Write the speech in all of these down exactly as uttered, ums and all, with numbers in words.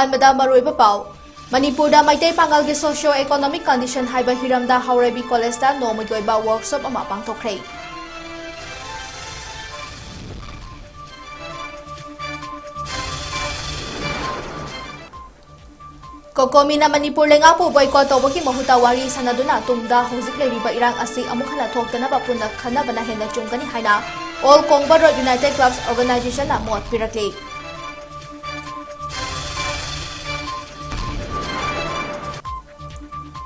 ꯑꯍꯥꯟꯕꯗ ꯃꯔꯨꯑꯣꯏꯕ ꯄꯥꯎ꯫ ꯃꯅꯤꯄꯨꯔꯗ ꯃꯩꯇꯩ ꯄꯥꯉꯜꯒꯤ socio economic condition ꯍꯥꯏꯕ ꯍꯤꯔꯝꯗ ꯍꯥꯎꯔꯩꯕꯤ ꯀꯣꯂꯦꯖꯇ ꯅꯣꯡꯃꯒꯤ ꯑꯣꯏꯕ workshop ꯑꯃ ꯄꯥꯡꯊꯣꯛꯈ꯭ꯔꯦ꯫ ꯀꯣꯀꯣꯃꯤꯅ ꯃꯅꯤꯄꯨꯔ ꯂꯩꯉꯥꯛꯄꯨ boycott ꯇꯧꯕꯒꯤ ꯃꯍꯨꯠꯇ ꯋꯥꯔꯤ ꯁꯥꯟꯅꯗꯨꯅ ꯇꯨꯡꯗ ꯍꯧꯖꯤꯛ ꯂꯩꯔꯤꯕ ꯏꯔꯥꯡ ꯑꯁꯤ ꯑꯃꯨꯛ ꯍꯟꯅ ꯊꯣꯛꯇꯅꯕ ꯄꯨꯟꯅ ꯈꯟꯅꯕꯅ ꯍꯦꯟꯅ ꯆꯨꯝꯒꯅꯤ ꯍꯥꯏꯅ All Kongba Road United Clubs Organization ꯅ ꯃꯣꯠ ꯄꯤꯔꯛꯂꯤ꯫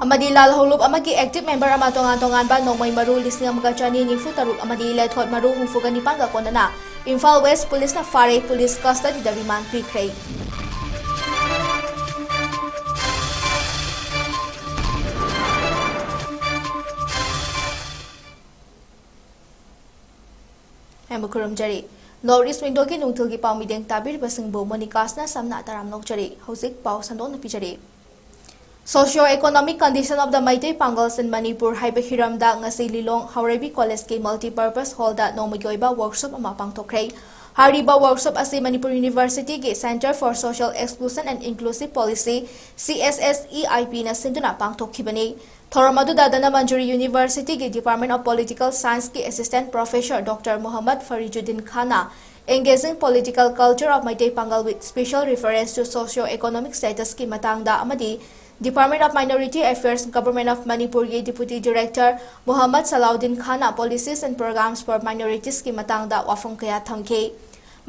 ꯑꯃꯗꯤ ꯂꯥꯜꯍꯧꯂꯨꯞ ꯑꯃꯒꯤ active member ꯑꯃ ꯇꯣꯉꯥꯟ ꯇꯣꯉꯥꯟꯕ ꯅꯣꯡꯃꯩ ꯃꯔꯨ ꯂꯤꯁꯤꯡ ꯑꯃꯒ ꯆꯅꯤ ꯅꯤꯐꯨ ꯇꯔꯨꯛ ꯑꯃꯗꯤ ꯂꯦꯊꯣꯠ ꯃꯔꯨ ꯍꯨꯝꯐꯨꯒ ꯅꯤꯄꯥꯟꯒ ꯀꯣꯟꯅꯅ ꯏꯝꯐꯥꯜ West Police ꯅ ꯐꯥꯔꯦ, police custody ꯗ remand ꯄꯤꯈ꯭ꯔꯦ꯫ ꯍꯦꯟꯕ ꯈꯨꯔꯨꯝꯖꯔꯤ꯫ North East Window ꯒꯤ ꯅꯨꯡꯊꯤꯜꯒꯤ ꯄꯥꯎ ꯃꯤꯠꯌꯦꯡ ꯇꯥꯕꯤꯔꯤꯕꯁꯤꯡꯕꯨ ꯃꯣꯅꯤꯀꯥꯁꯅ ꯁꯝꯅ ꯇꯔꯥꯝꯅ ꯑꯣꯛꯆꯔꯤ꯫ ꯍꯧꯖꯤꯛ ꯄꯥꯎ ꯁꯟꯗꯣꯛꯅ ꯄꯤꯖꯔꯤ꯫ Socio economic condition of the Meitei ꯄꯥꯡꯒꯜꯁꯤꯡ Manipur ꯍꯥꯏꯕ ꯍꯤꯔꯝꯗ ꯉꯁꯤ ꯂꯤꯂꯣꯡ ꯍꯥꯎꯔꯩꯕꯤ ꯀꯣꯂꯦꯖꯀꯤ multipurpose hall ꯗ ꯅꯣꯡꯃꯒꯤ ꯑꯣꯏꯕ workshop ꯑꯃ ꯄꯥꯡꯊꯣꯛꯈ꯭ꯔꯦ꯫ ꯍꯥꯏꯔꯤꯕ workshop ꯑꯁꯤ ꯃꯅꯤꯄꯨꯔ University ꯒꯤ Centre for Social Exclusion and Inclusive Policy, C S S E I P ꯅ ꯁꯤꯟꯗꯨꯅ ꯄꯥꯡꯊꯣꯛꯈꯤꯕꯅꯤ꯫ ꯊꯧꯔꯝ ꯑꯗꯨꯗ ꯙꯅꯃꯟꯖꯨꯔꯤ University ꯒꯤ Department of Political Science ꯀꯤ Assistant Professor Doctor Mohammad ꯐꯔꯤꯖꯨꯗꯤꯟ Khan Engaging Political Culture of Meitei Pangal with special reference to socio economic status ꯀꯤ ꯃꯇꯥꯡꯗ ꯑꯃꯗꯤ Department of Minority Affairs, Government of Manipur ꯒꯤ Deputy Director Mohammad ꯁꯂꯥꯎꯗꯤꯟ Khan Policies and Programs for Minorities ꯀꯤ ꯃꯇꯥꯡꯗ ꯋꯥꯐꯝ ꯀꯌꯥ ꯊꯝꯈꯤ꯫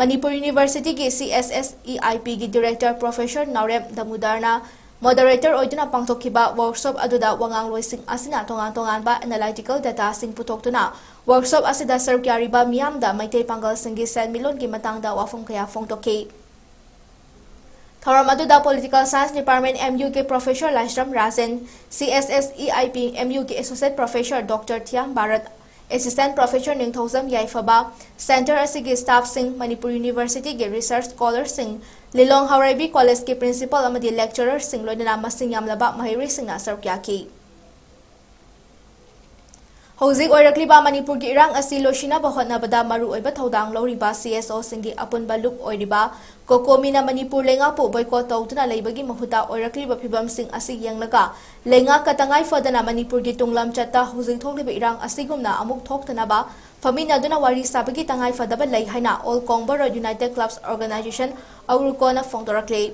Manipur University ꯒꯤ C S S E I P ꯒꯤ Director Professor ꯅꯥꯎꯔꯦꯝ ꯗꯥꯃꯨꯗꯔꯅ moderator ꯑꯣꯏꯗꯨꯅ ꯄꯥꯡꯊꯣꯛꯈꯤꯕ workshop ꯑꯗꯨꯗ ꯋꯥꯉꯥꯡꯂꯣꯏꯁꯤꯡ ꯑꯁꯤꯅ ꯇꯣꯉꯥꯟ ꯇꯣꯉꯥꯟꯕ analytical data ꯁꯤꯡ ꯄꯨꯊꯣꯛꯇꯨꯅ workshop ꯑꯁꯤꯗ ꯁꯔꯨꯛ ꯌꯥꯔꯤꯕ ꯃꯤꯌꯥꯝꯗ ꯃꯩꯇꯩ ꯄꯥꯡꯒꯜꯁꯤꯡꯒꯤ ꯁꯦꯟꯃꯤꯠꯂꯣꯟꯒꯤ ꯃꯇꯥꯡꯗ ꯋꯥꯐꯝ ꯀꯌꯥ ꯐꯣꯡꯗꯣꯛꯈꯤ꯫ ꯊꯧꯔꯝ ꯑꯗꯨꯗ Political Science Department M U ꯒꯤ Professor Laishram Rajen, C S S E I P M U ꯒꯤ Associate Professor Doctor ꯊꯤꯌꯥꯝ ꯚꯥꯔꯠ, Assistant Professor ꯅꯤꯡꯊꯧꯖꯝ ꯌꯥꯏꯐꯕ, Centre ꯑꯁꯤꯒꯤ staff ꯁꯤꯡ, ꯃꯅꯤꯄꯨꯔ University ꯒꯤ research scholar ꯁꯤꯡ, ꯂꯤꯂꯣꯡ ꯍꯥꯎꯔꯩꯕꯤ College ꯀꯤ principal ꯑꯃꯗꯤ lecturer ꯁꯤꯡ, ꯂꯣꯏꯅꯅ ꯃꯁꯤꯡ ꯌꯥꯝꯂꯕ ꯃꯍꯩꯔꯣꯏꯁꯤꯡꯅ ꯁꯔꯨꯛ ꯌꯥꯈꯤ꯫ ꯍꯧꯖꯤꯛ ꯑꯣꯏꯔꯛꯂꯤꯕ ꯃꯅꯤꯄꯨꯔꯒꯤ ꯏꯔꯥꯡ ꯑꯁꯤ ꯂꯣꯏꯁꯤꯟꯅꯕ ꯍꯣꯠꯅꯕꯗ ꯃꯔꯨꯑꯣꯏꯕ ꯊꯧꯗꯥꯡ ꯂꯧꯔꯤꯕ ꯁꯤ ꯑꯦꯁ ꯑꯣꯁꯤꯡꯒꯤ ꯑꯄꯨꯟꯕ ꯂꯨꯞ ꯑꯣꯏꯔꯤꯕ ꯀꯣꯀꯣꯃꯤꯅ ꯃꯅꯤꯄꯨꯔ ꯂꯩꯉꯥꯛꯄꯨ ꯕꯣꯏꯀꯣꯠ ꯇꯧꯗꯨꯅ ꯂꯩꯕꯒꯤ ꯃꯍꯨꯠꯇ ꯑꯣꯏꯔꯛꯂꯤꯕ ꯐꯤꯚꯝꯁꯤꯡ ꯑꯁꯤ ꯌꯦꯡꯂꯒ ꯂꯩꯉꯥꯛꯀ ꯇꯉꯥꯏ ꯐꯗꯅ ꯃꯅꯤꯄꯨꯔꯒꯤ ꯇꯨꯡꯂꯝꯆꯠꯇ ꯍꯧꯖꯤꯛ ꯊꯣꯛꯂꯤꯕ ꯏꯔꯥꯡ ꯑꯁꯤꯒꯨꯝꯅ ꯑꯃꯨꯛ ꯊꯣꯛꯇꯅꯕ ꯐꯝꯃꯤꯟꯅꯗꯨꯅ ꯋꯥꯔꯤ ꯁꯥꯕꯒꯤ ꯇꯉꯥꯏ ꯐꯗꯕ ꯂꯩ ꯍꯥꯏꯅ ꯑꯣꯜ ꯀꯣꯡꯕ ꯔꯣꯗ ꯌꯨꯅꯥꯏꯇꯦꯗ ꯀ꯭ꯂꯕꯁ ꯑꯣꯔꯒꯅꯥꯏꯖꯦꯁꯟ, ꯑꯎꯔꯀꯣꯅ ꯐꯣꯡꯗꯣꯔꯛꯂꯤ꯫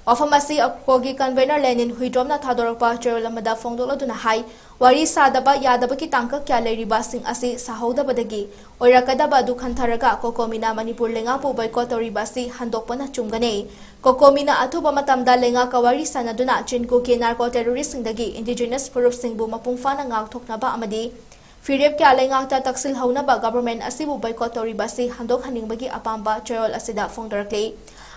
ꯋꯥꯐꯝ ꯑꯁꯤ ꯑꯀꯣꯒꯤ ꯀꯟꯚꯦꯅꯔ ꯂꯦꯅꯤꯟ ꯍꯨꯏꯗ꯭ꯔꯣꯝꯅ ꯊꯥꯗꯣꯔꯛꯄ ꯆꯦꯔꯣꯜ ꯑꯃꯗ ꯐꯣꯡꯗꯣꯛꯂꯗꯨꯅ ꯍꯥꯏ, ꯋꯥꯔꯤ ꯁꯥꯗꯕ ꯌꯥꯗꯕꯒꯤ ꯇꯥꯡꯀꯛ ꯀꯌꯥ ꯂꯩꯔꯤꯕꯁꯤꯡ ꯑꯁꯤ ꯁꯥꯍꯧꯗꯕꯗꯒꯤ ꯑꯣꯏꯔꯛꯀꯗꯕ ꯑꯗꯨ ꯈꯟꯊꯔꯒ ꯀꯣꯀꯣꯃꯤꯅ ꯃꯅꯤꯄꯨꯔ ꯂꯩꯉꯥꯛꯄꯨ ꯕꯣꯏꯀꯣꯠ ꯇꯧꯔꯤꯕ ꯑꯁꯤ ꯍꯟꯗꯣꯛꯄꯅ ꯆꯨꯝꯒꯅꯤ꯫ ꯀꯣꯀꯣꯃꯤꯅ ꯑꯊꯨꯕ ꯃꯇꯝꯗ ꯂꯩꯉꯥꯛꯀ ꯋꯥꯔꯤ ꯁꯥꯅꯗꯨꯅ ꯆꯤꯟꯀꯨꯀꯤ ꯅꯥꯔꯀꯣ ꯇꯦꯔꯣꯔꯤꯁꯁꯤꯡꯗꯒꯤ ꯏꯟꯗꯤꯖꯤꯅꯁ ꯐꯨꯔꯨꯞꯁꯤꯡꯕꯨ ꯃꯄꯨꯡ ꯐꯥꯅ ꯉꯥꯛꯊꯣꯛꯅꯕ ꯑꯃꯗꯤ ꯐꯤꯔꯦꯞ ꯀꯌꯥ ꯂꯩꯉꯥꯛꯇ ꯇꯛꯁꯤꯜꯍꯧꯅꯕ ꯒꯚꯔꯟꯃꯦꯟꯠ ꯑꯁꯤꯕꯨ ꯕꯣꯏꯀꯣꯠ ꯇꯧꯔꯤꯕ ꯑꯁꯤ ꯍꯟꯗꯣꯛꯍꯟꯅꯤꯡꯕꯒꯤ ꯑꯄꯥꯝꯕ ꯆꯦꯔꯣꯜ ꯑꯁꯤꯗ ꯐꯣꯡꯗꯣꯔꯛꯂꯤ꯫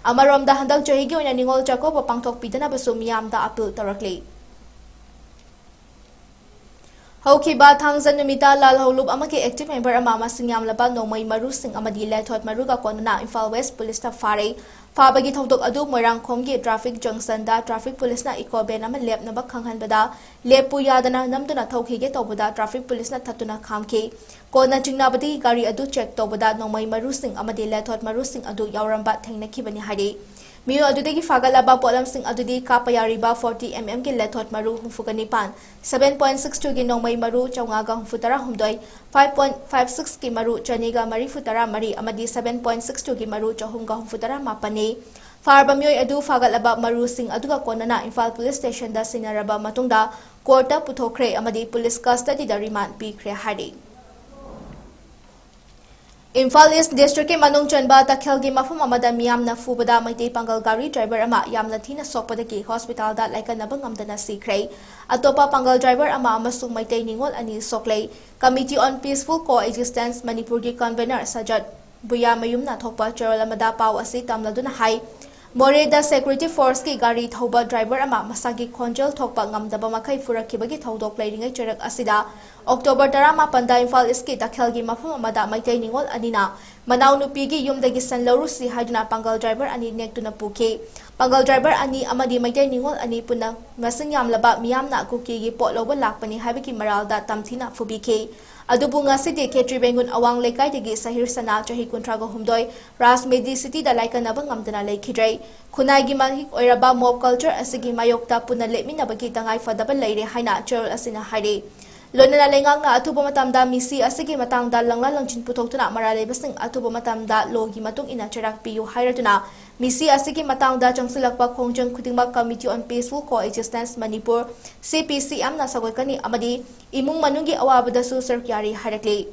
ꯑꯃꯔꯣꯝꯗ ꯍꯟꯗꯛ ꯆꯍꯤꯒꯤ ꯑꯣꯏꯅ ꯅꯤꯉꯣꯜ ꯆꯥꯛꯀꯧꯕ ꯄꯥꯡꯊꯣꯛꯄꯤꯗꯅꯕꯁꯨ ꯃꯤꯌꯥꯝꯗ ꯑꯄꯤꯜ ꯇꯧꯔꯛꯂꯤ꯫ ꯍꯧꯈꯤꯕ ꯊꯥꯡꯖ ꯅꯨꯃꯤꯠꯇ ꯂꯥꯜꯍꯧꯂꯨꯞ ꯑꯃꯒꯤ ꯑꯦꯛꯇꯤꯚ ꯃꯦꯝꯕꯔ ꯑꯃ ꯃꯁꯤꯡ ꯌꯥꯝꯂꯕ ꯅꯣꯡꯃꯩ ꯃꯔꯨꯁꯤꯡ ꯑꯃꯗꯤ ꯂꯦꯊꯣꯠ ꯃꯔꯨꯒ ꯀꯣꯟꯅꯅ ꯏꯝꯐꯥꯜ ꯋꯦꯁ ꯄꯨꯂꯤꯁꯅ ꯐꯥꯔꯦ꯫ ꯐꯥꯕꯒꯤ ꯊꯧꯗꯣꯛ ꯑꯗꯨ ꯃꯣꯏꯔꯥꯡꯈꯣꯝꯒꯤ ꯇ꯭ꯔꯥꯐꯤꯛ ꯖꯪꯁꯟꯗ ꯇ꯭ꯔꯥꯐꯤꯛ ꯄꯨꯂꯤꯁꯅ ꯏꯀꯣ ꯚꯦꯟ ꯑꯃ ꯂꯦꯞꯅꯕ ꯈꯪꯍꯟꯕꯗ ꯂꯦꯞꯄꯨ ꯌꯥꯗꯅ ꯅꯝꯗꯨꯅ ꯊꯧꯈꯤꯒꯦ ꯇꯧꯕꯗ ꯇ꯭ꯔꯥꯐꯤꯛ ꯄꯨꯂꯤꯁꯅ ꯊꯠꯇꯨꯅ ꯈꯥꯝꯈꯤ꯫ ꯀꯣꯟꯅ ꯆꯤꯡꯅꯕꯗꯒꯤ ꯒꯥꯔꯤ ꯑꯗꯨ ꯆꯦꯛ ꯇꯧꯕꯗ ꯅꯣꯡꯃꯩ ꯃꯔꯨꯁꯤꯡ ꯑꯃꯗꯤ ꯂꯦꯊꯣꯠ ꯃꯔꯨꯁꯤꯡ ꯑꯗꯨ ꯌꯥꯎꯔꯝꯕ ꯊꯦꯡꯅꯈꯤꯕꯅꯤ ꯍꯥꯏꯔꯤ꯫ ꯃꯤꯑꯣꯏ ꯑꯗꯨꯗꯒꯤ ꯐꯥꯒꯠꯂꯕ ꯄꯣꯠꯂꯝꯁꯤꯡ ꯑꯗꯨꯗꯤ ꯀꯥꯞꯄ ꯌꯥꯔꯤꯕ ꯐꯣꯔꯇꯤ ꯑꯦꯝ ꯑꯦꯝꯒꯤ ꯂꯦꯊꯣꯠ ꯃꯔꯨ ꯍꯨꯝꯐꯨꯒ ꯅꯤꯄꯥꯟ, ꯁꯚꯦꯟ ꯄꯣꯏꯟꯠ ꯁꯤꯛꯁ ꯇꯨꯒꯤ ꯅꯣꯡꯃꯩ ꯃꯔꯨ ꯆꯥꯝꯃꯉꯥꯒ ꯍꯨꯝꯐꯨꯇꯔꯥ ꯍꯨꯝꯗꯣꯏ, ꯐꯥꯏꯚ ꯄꯣꯏꯟꯠ ꯐꯥꯏꯚ ꯁꯤꯛꯁꯀꯤ ꯃꯔꯨ ꯆꯅꯤꯒ ꯃꯔꯤꯐꯨꯇꯔꯥ ꯃꯔꯤ ꯑꯃꯗꯤ ꯁꯚꯦꯟ ꯄꯣꯏꯟꯠ ꯁꯤꯛꯁ ꯇꯨꯒꯤ ꯃꯔꯨ ꯆꯍꯨꯝꯒ ꯍꯨꯝꯐꯨꯇꯔꯥ ꯃꯥꯄꯟꯅꯤ꯫ ꯐꯥꯔꯕ ꯃꯤꯑꯣꯏ ꯑꯗꯨ ꯐꯥꯒꯠꯂꯕ ꯃꯔꯨꯁꯤꯡ ꯑꯗꯨꯒ ꯀꯣꯟꯅꯅ ꯏꯝꯐꯥꯜ ꯄꯨꯂꯤꯁ ꯁ꯭ꯇꯦꯁꯟꯗ ꯁꯤꯟꯅꯔꯕ ꯃꯇꯨꯡꯗ ꯀꯣꯔꯠꯇ ꯄꯨꯊꯣꯛꯈ꯭ꯔꯦ ꯑꯃꯗꯤ ꯄꯨꯂꯤꯁ ꯀꯁꯇꯗꯤꯗ ꯔꯤꯃꯥꯟ ꯄꯤꯈ꯭ꯔꯦ ꯍꯥꯏꯔꯤ꯫ ꯏꯝꯐꯥꯜ ꯏꯁ ꯗꯤꯁꯇ꯭ꯔꯤꯛꯀꯤ ꯃꯅꯨꯡ ꯆꯟꯕ ꯇꯈꯦꯜꯒꯤ ꯃꯐꯝ ꯑꯃꯗ ꯃꯤꯌꯥꯝꯅ ꯐꯨꯕꯗ ꯃꯩꯇꯩ ꯄꯥꯡꯒꯜ ꯒꯥꯔꯤ ꯗ꯭ꯔꯥꯏꯚꯔ ꯑꯃ ꯌꯥꯝꯅ ꯊꯤꯅ ꯁꯣꯛꯄꯗꯒꯤ ꯍꯣꯁꯄꯤꯇꯥꯜꯗ ꯂꯥꯏꯀꯠꯅꯕ ꯉꯝꯗꯅ ꯁꯤꯈ꯭ꯔꯦ꯫ ꯑꯇꯣꯞꯄ ꯄꯥꯡꯒꯜ ꯗ꯭ꯔꯥꯏꯚꯔ ꯑꯃ ꯑꯃꯁꯨꯡ ꯃꯩꯇꯩ ꯅꯤꯉꯣꯜ ꯑꯅꯤ ꯁꯣꯛꯂꯦ꯫ Committee on Peaceful Coexistence ꯃꯅꯤꯄꯨꯔꯒꯤ ꯀꯟꯚꯦꯅꯔ ꯁꯖꯠ ꯕꯨꯌꯥꯃꯌꯨꯝꯅ ꯊꯣꯛꯄ ꯆꯦꯔꯣꯜ ꯑꯃꯗ ꯄꯥꯎ ꯑꯁꯤ ꯇꯝꯂꯗꯨꯅ ꯍꯥꯏ, ꯃꯣꯔꯦꯗ ꯁꯦꯀ꯭ꯌꯨꯔꯤꯇꯤ ꯐꯣꯔꯁꯀꯤ ꯒꯥꯔꯤ ꯊꯧꯕ ꯗ꯭ꯔꯥꯏꯚꯔ ꯑꯃ ꯃꯁꯥꯒꯤ ꯈꯣꯟꯖꯦꯜ ꯊꯣꯛꯄ ꯉꯝꯗꯕ ꯃꯈꯩ ꯐꯨꯔꯛꯈꯤꯕꯒꯤ ꯊꯧꯗꯣꯛ ꯂꯩꯔꯤꯉꯩ ꯆꯩꯔꯛ ꯑꯁꯤꯗ ꯑꯣꯛꯇꯣꯕꯔ ꯇꯔꯥꯃꯥꯄꯟꯗ ꯏꯝꯐꯥꯜ ꯏꯁꯀꯤ ꯇꯈꯦꯜꯒꯤ ꯃꯐꯝ ꯑꯃꯗ ꯃꯩꯇꯩ ꯅꯤꯉꯣꯜ ꯑꯅꯤꯅ ꯃꯅꯥꯎꯅꯨꯄꯤꯒꯤ ꯌꯨꯝꯗꯒꯤ ꯁꯟ ꯂꯧꯔꯨꯁꯤ ꯍꯥꯏꯗꯨꯅ ꯄꯥꯡꯒꯜ ꯗ꯭ꯔꯥꯏꯚꯔ ꯑꯅꯤ ꯅꯦꯛꯇꯨꯅ ꯄꯨꯈꯤ꯫ ꯄꯥꯡꯒꯜ ꯗ꯭ꯔꯥꯏꯚꯔ ꯑꯅꯤ ꯑꯃꯗꯤ ꯃꯩꯇꯩ ꯅꯤꯉꯣꯜ ꯑꯅꯤ ꯄꯨꯟꯅ ꯃꯁꯤꯡ ꯌꯥꯝꯂꯕ ꯃꯤꯌꯥꯝꯅ ꯀꯨꯀꯤꯒꯤ ꯄꯣꯠ ꯂꯧꯕ ꯂꯥꯛꯄꯅꯤ ꯍꯥꯏꯕꯒꯤ ꯃꯔꯥꯜꯗ ꯇꯝꯊꯤꯅ ꯐꯨꯕꯤꯈꯤ꯫ ꯑꯗꯨꯕꯨ ꯉꯁꯤꯗꯤ ꯈꯦꯇ꯭ꯔꯤ ꯕꯦꯡꯒꯨꯟ ꯑꯋꯥꯡ ꯂꯩꯀꯥꯏꯗꯒꯤ ꯁꯍꯤꯔ ꯁꯅꯥ, ꯆꯍꯤ ꯀꯨꯟꯊ꯭ꯔꯥꯒ ꯍꯨꯝꯗꯣꯏ, ꯔꯥꯖ ꯃꯦꯗꯤ ꯁꯤꯇꯤꯗ ꯂꯥꯏꯀꯠꯅꯕ ꯉꯝꯗꯅ ꯂꯩꯈꯤꯗ꯭ꯔꯦ꯫ ꯈꯨꯟꯅꯥꯏꯒꯤ ꯃꯍꯤꯛ ꯑꯣꯏꯔꯕ ꯃꯣꯕ ꯀꯜꯆꯔ ꯑꯁꯤꯒꯤ ꯃꯥꯌꯣꯛꯇ ꯄꯨꯟꯅ ꯂꯦꯞꯃꯤꯟꯅꯕꯒꯤ ꯇꯉꯥꯏ ꯐꯗꯕ ꯂꯩꯔꯦ ꯍꯥꯏꯅ ꯆꯦꯔꯣꯜ ꯑꯁꯤꯅ ꯍꯥꯏꯔꯤ꯫ ꯂꯣꯏꯅꯅ ꯂꯩꯉꯥꯛꯅ ꯑꯊꯨꯕ ꯃꯇꯝꯗ ꯃꯤꯁꯤ ꯑꯁꯤꯒꯤ ꯃꯇꯥꯡꯗ ꯂꯪꯂꯥ ꯂꯪꯆꯤꯟ ꯄꯨꯊꯣꯛꯇꯨꯅ ꯃꯔꯥꯜ ꯂꯩꯕꯁꯤꯡ ꯑꯊꯨꯕ ꯃꯇꯝꯗ ꯂꯣꯒꯤ ꯃꯇꯨꯡ ꯏꯟꯅ ꯆꯩꯔꯥꯛ ꯄꯤꯌꯨ ꯍꯥꯏꯔꯗꯨꯅ ꯃꯤꯁꯤ ꯑꯁꯤꯒꯤ ꯃꯇꯥꯡꯗ ꯆꯪꯁꯤꯜꯂꯛꯄ ꯈꯣꯡꯖꯪ ꯈꯨꯗꯤꯡꯃꯛ Committee on Peaceful Coexistence Manipur, C P C M, ꯅ ꯁꯧꯒꯠꯀꯅꯤ ꯑꯃꯗꯤ ꯏꯃꯨꯡ ꯃꯅꯨꯡꯒꯤ ꯑꯋꯥꯕꯗꯁꯨ ꯁꯔꯨꯛ ꯌꯥꯔꯤ ꯍꯥꯏꯔꯛꯂꯤ꯫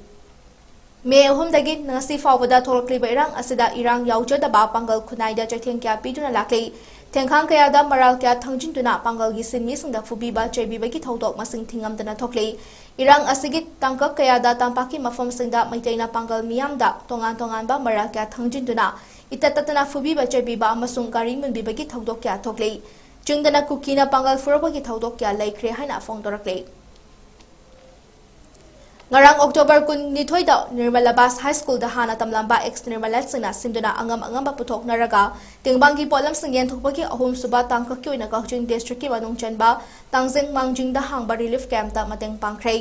ꯃꯦ ꯑꯍꯨꯝꯗꯒꯤ ꯉꯁꯤ ꯐꯥꯎꯕꯗ ꯊꯣꯛꯂꯛꯂꯤꯕ ꯏꯔꯥꯡ ꯑꯁꯤꯗ ꯏꯔꯥꯡ ꯌꯥꯎꯖꯗꯕ ꯄꯥꯡꯒꯜ ꯈꯨꯟꯅꯥꯏꯗ ꯆꯩꯊꯦꯡ ꯀꯌꯥ ꯄꯤꯗꯨꯅ ꯂꯥꯛꯂꯤ꯫ ꯊꯦꯡꯈꯥꯡ ꯀꯌꯥꯗ ꯃꯔꯥꯜ ꯀꯌꯥ ꯊꯥꯡꯖꯤꯟꯗꯨꯅ ꯄꯥꯡꯒꯜꯒꯤ ꯁꯤꯟꯃꯤꯁꯤꯡꯗ ꯐꯨꯕꯤꯕ ꯆꯩꯕꯤꯕꯒꯤ ꯊꯧꯗꯣꯛ ꯃꯁꯤꯡ ꯊꯤꯉꯝꯗꯅ ꯊꯣꯛꯂꯤ꯫ ꯏꯔꯥꯡ ꯑꯁꯤꯒꯤ ꯇꯥꯡꯀꯛ ꯀꯌꯥꯗ ꯇꯝꯄꯥꯛꯀꯤ ꯃꯐꯝꯁꯤꯡꯗ ꯃꯩꯇꯩꯅ ꯄꯥꯡꯒꯜ ꯃꯤꯌꯥꯝꯗ ꯇꯣꯉꯥꯟ ꯇꯣꯉꯥꯟꯕ ꯃꯔꯥꯜ ꯀꯌꯥ ꯊꯥꯡꯖꯤꯟꯗꯨꯅ ꯏꯇꯠ ꯇꯠꯇꯅ ꯐꯨꯕꯤꯕ ꯆꯩꯕꯤꯕ ꯑꯃꯁꯨꯡ ꯒꯥꯔꯤ ꯃꯨꯟꯕꯤꯕꯒꯤ ꯊꯧꯗꯣꯛ ꯀꯌꯥ ꯊꯣꯛꯂꯤ꯫ ꯆꯤꯡꯗꯅ ꯀꯨꯀꯤꯅ ꯄꯥꯡꯒꯜ ꯐꯨꯔꯛꯄꯒꯤ ꯊꯧꯗꯣꯛ ꯀꯌꯥ ꯂꯩꯈ꯭ꯔꯦ ꯍꯥꯏꯅ ꯐꯣꯡꯗꯣꯔꯛꯂꯤ꯫ ꯉꯔꯥꯡ ꯑꯣꯛꯇꯣꯕꯔ ꯀꯨꯟꯅꯤꯊꯣꯏꯗ ꯅꯤꯔꯃꯂꯥ ꯕꯥꯁ ꯍꯥꯏ ꯁ꯭ꯀꯨꯜꯗ ꯍꯥꯟꯅ ꯇꯝꯂꯝꯕ ꯑꯦꯛꯁ ꯅꯤꯔꯃꯂꯥꯏꯠꯁꯤꯡꯅ ꯁꯤꯟꯗꯨꯅ ꯑꯉꯝ ꯑꯉꯝꯕ ꯄꯨꯊꯣꯛꯅꯔꯒ ꯇꯦꯡꯕꯥꯡꯒꯤ ꯄꯣꯠꯂꯝꯁꯤꯡ ꯌꯦꯟꯊꯣꯛꯄꯒꯤ ꯑꯍꯨꯝꯁꯨꯕ ꯇꯥꯡꯀꯛꯀꯤ ꯑꯣꯏꯅ ꯀꯛꯆꯤꯡ ꯗꯤꯁꯇ꯭ꯔꯤꯛꯀꯤ ꯃꯅꯨꯡ ꯆꯟꯕ ꯇꯥꯡꯖꯤꯡ ꯃꯥꯡꯖꯤꯡꯗ ꯍꯥꯡꯕ ꯔꯤꯂꯤꯐ ꯀꯦꯝꯞꯇ ꯃꯇꯦꯡ ꯄꯥꯡꯈ꯭ꯔꯦ꯫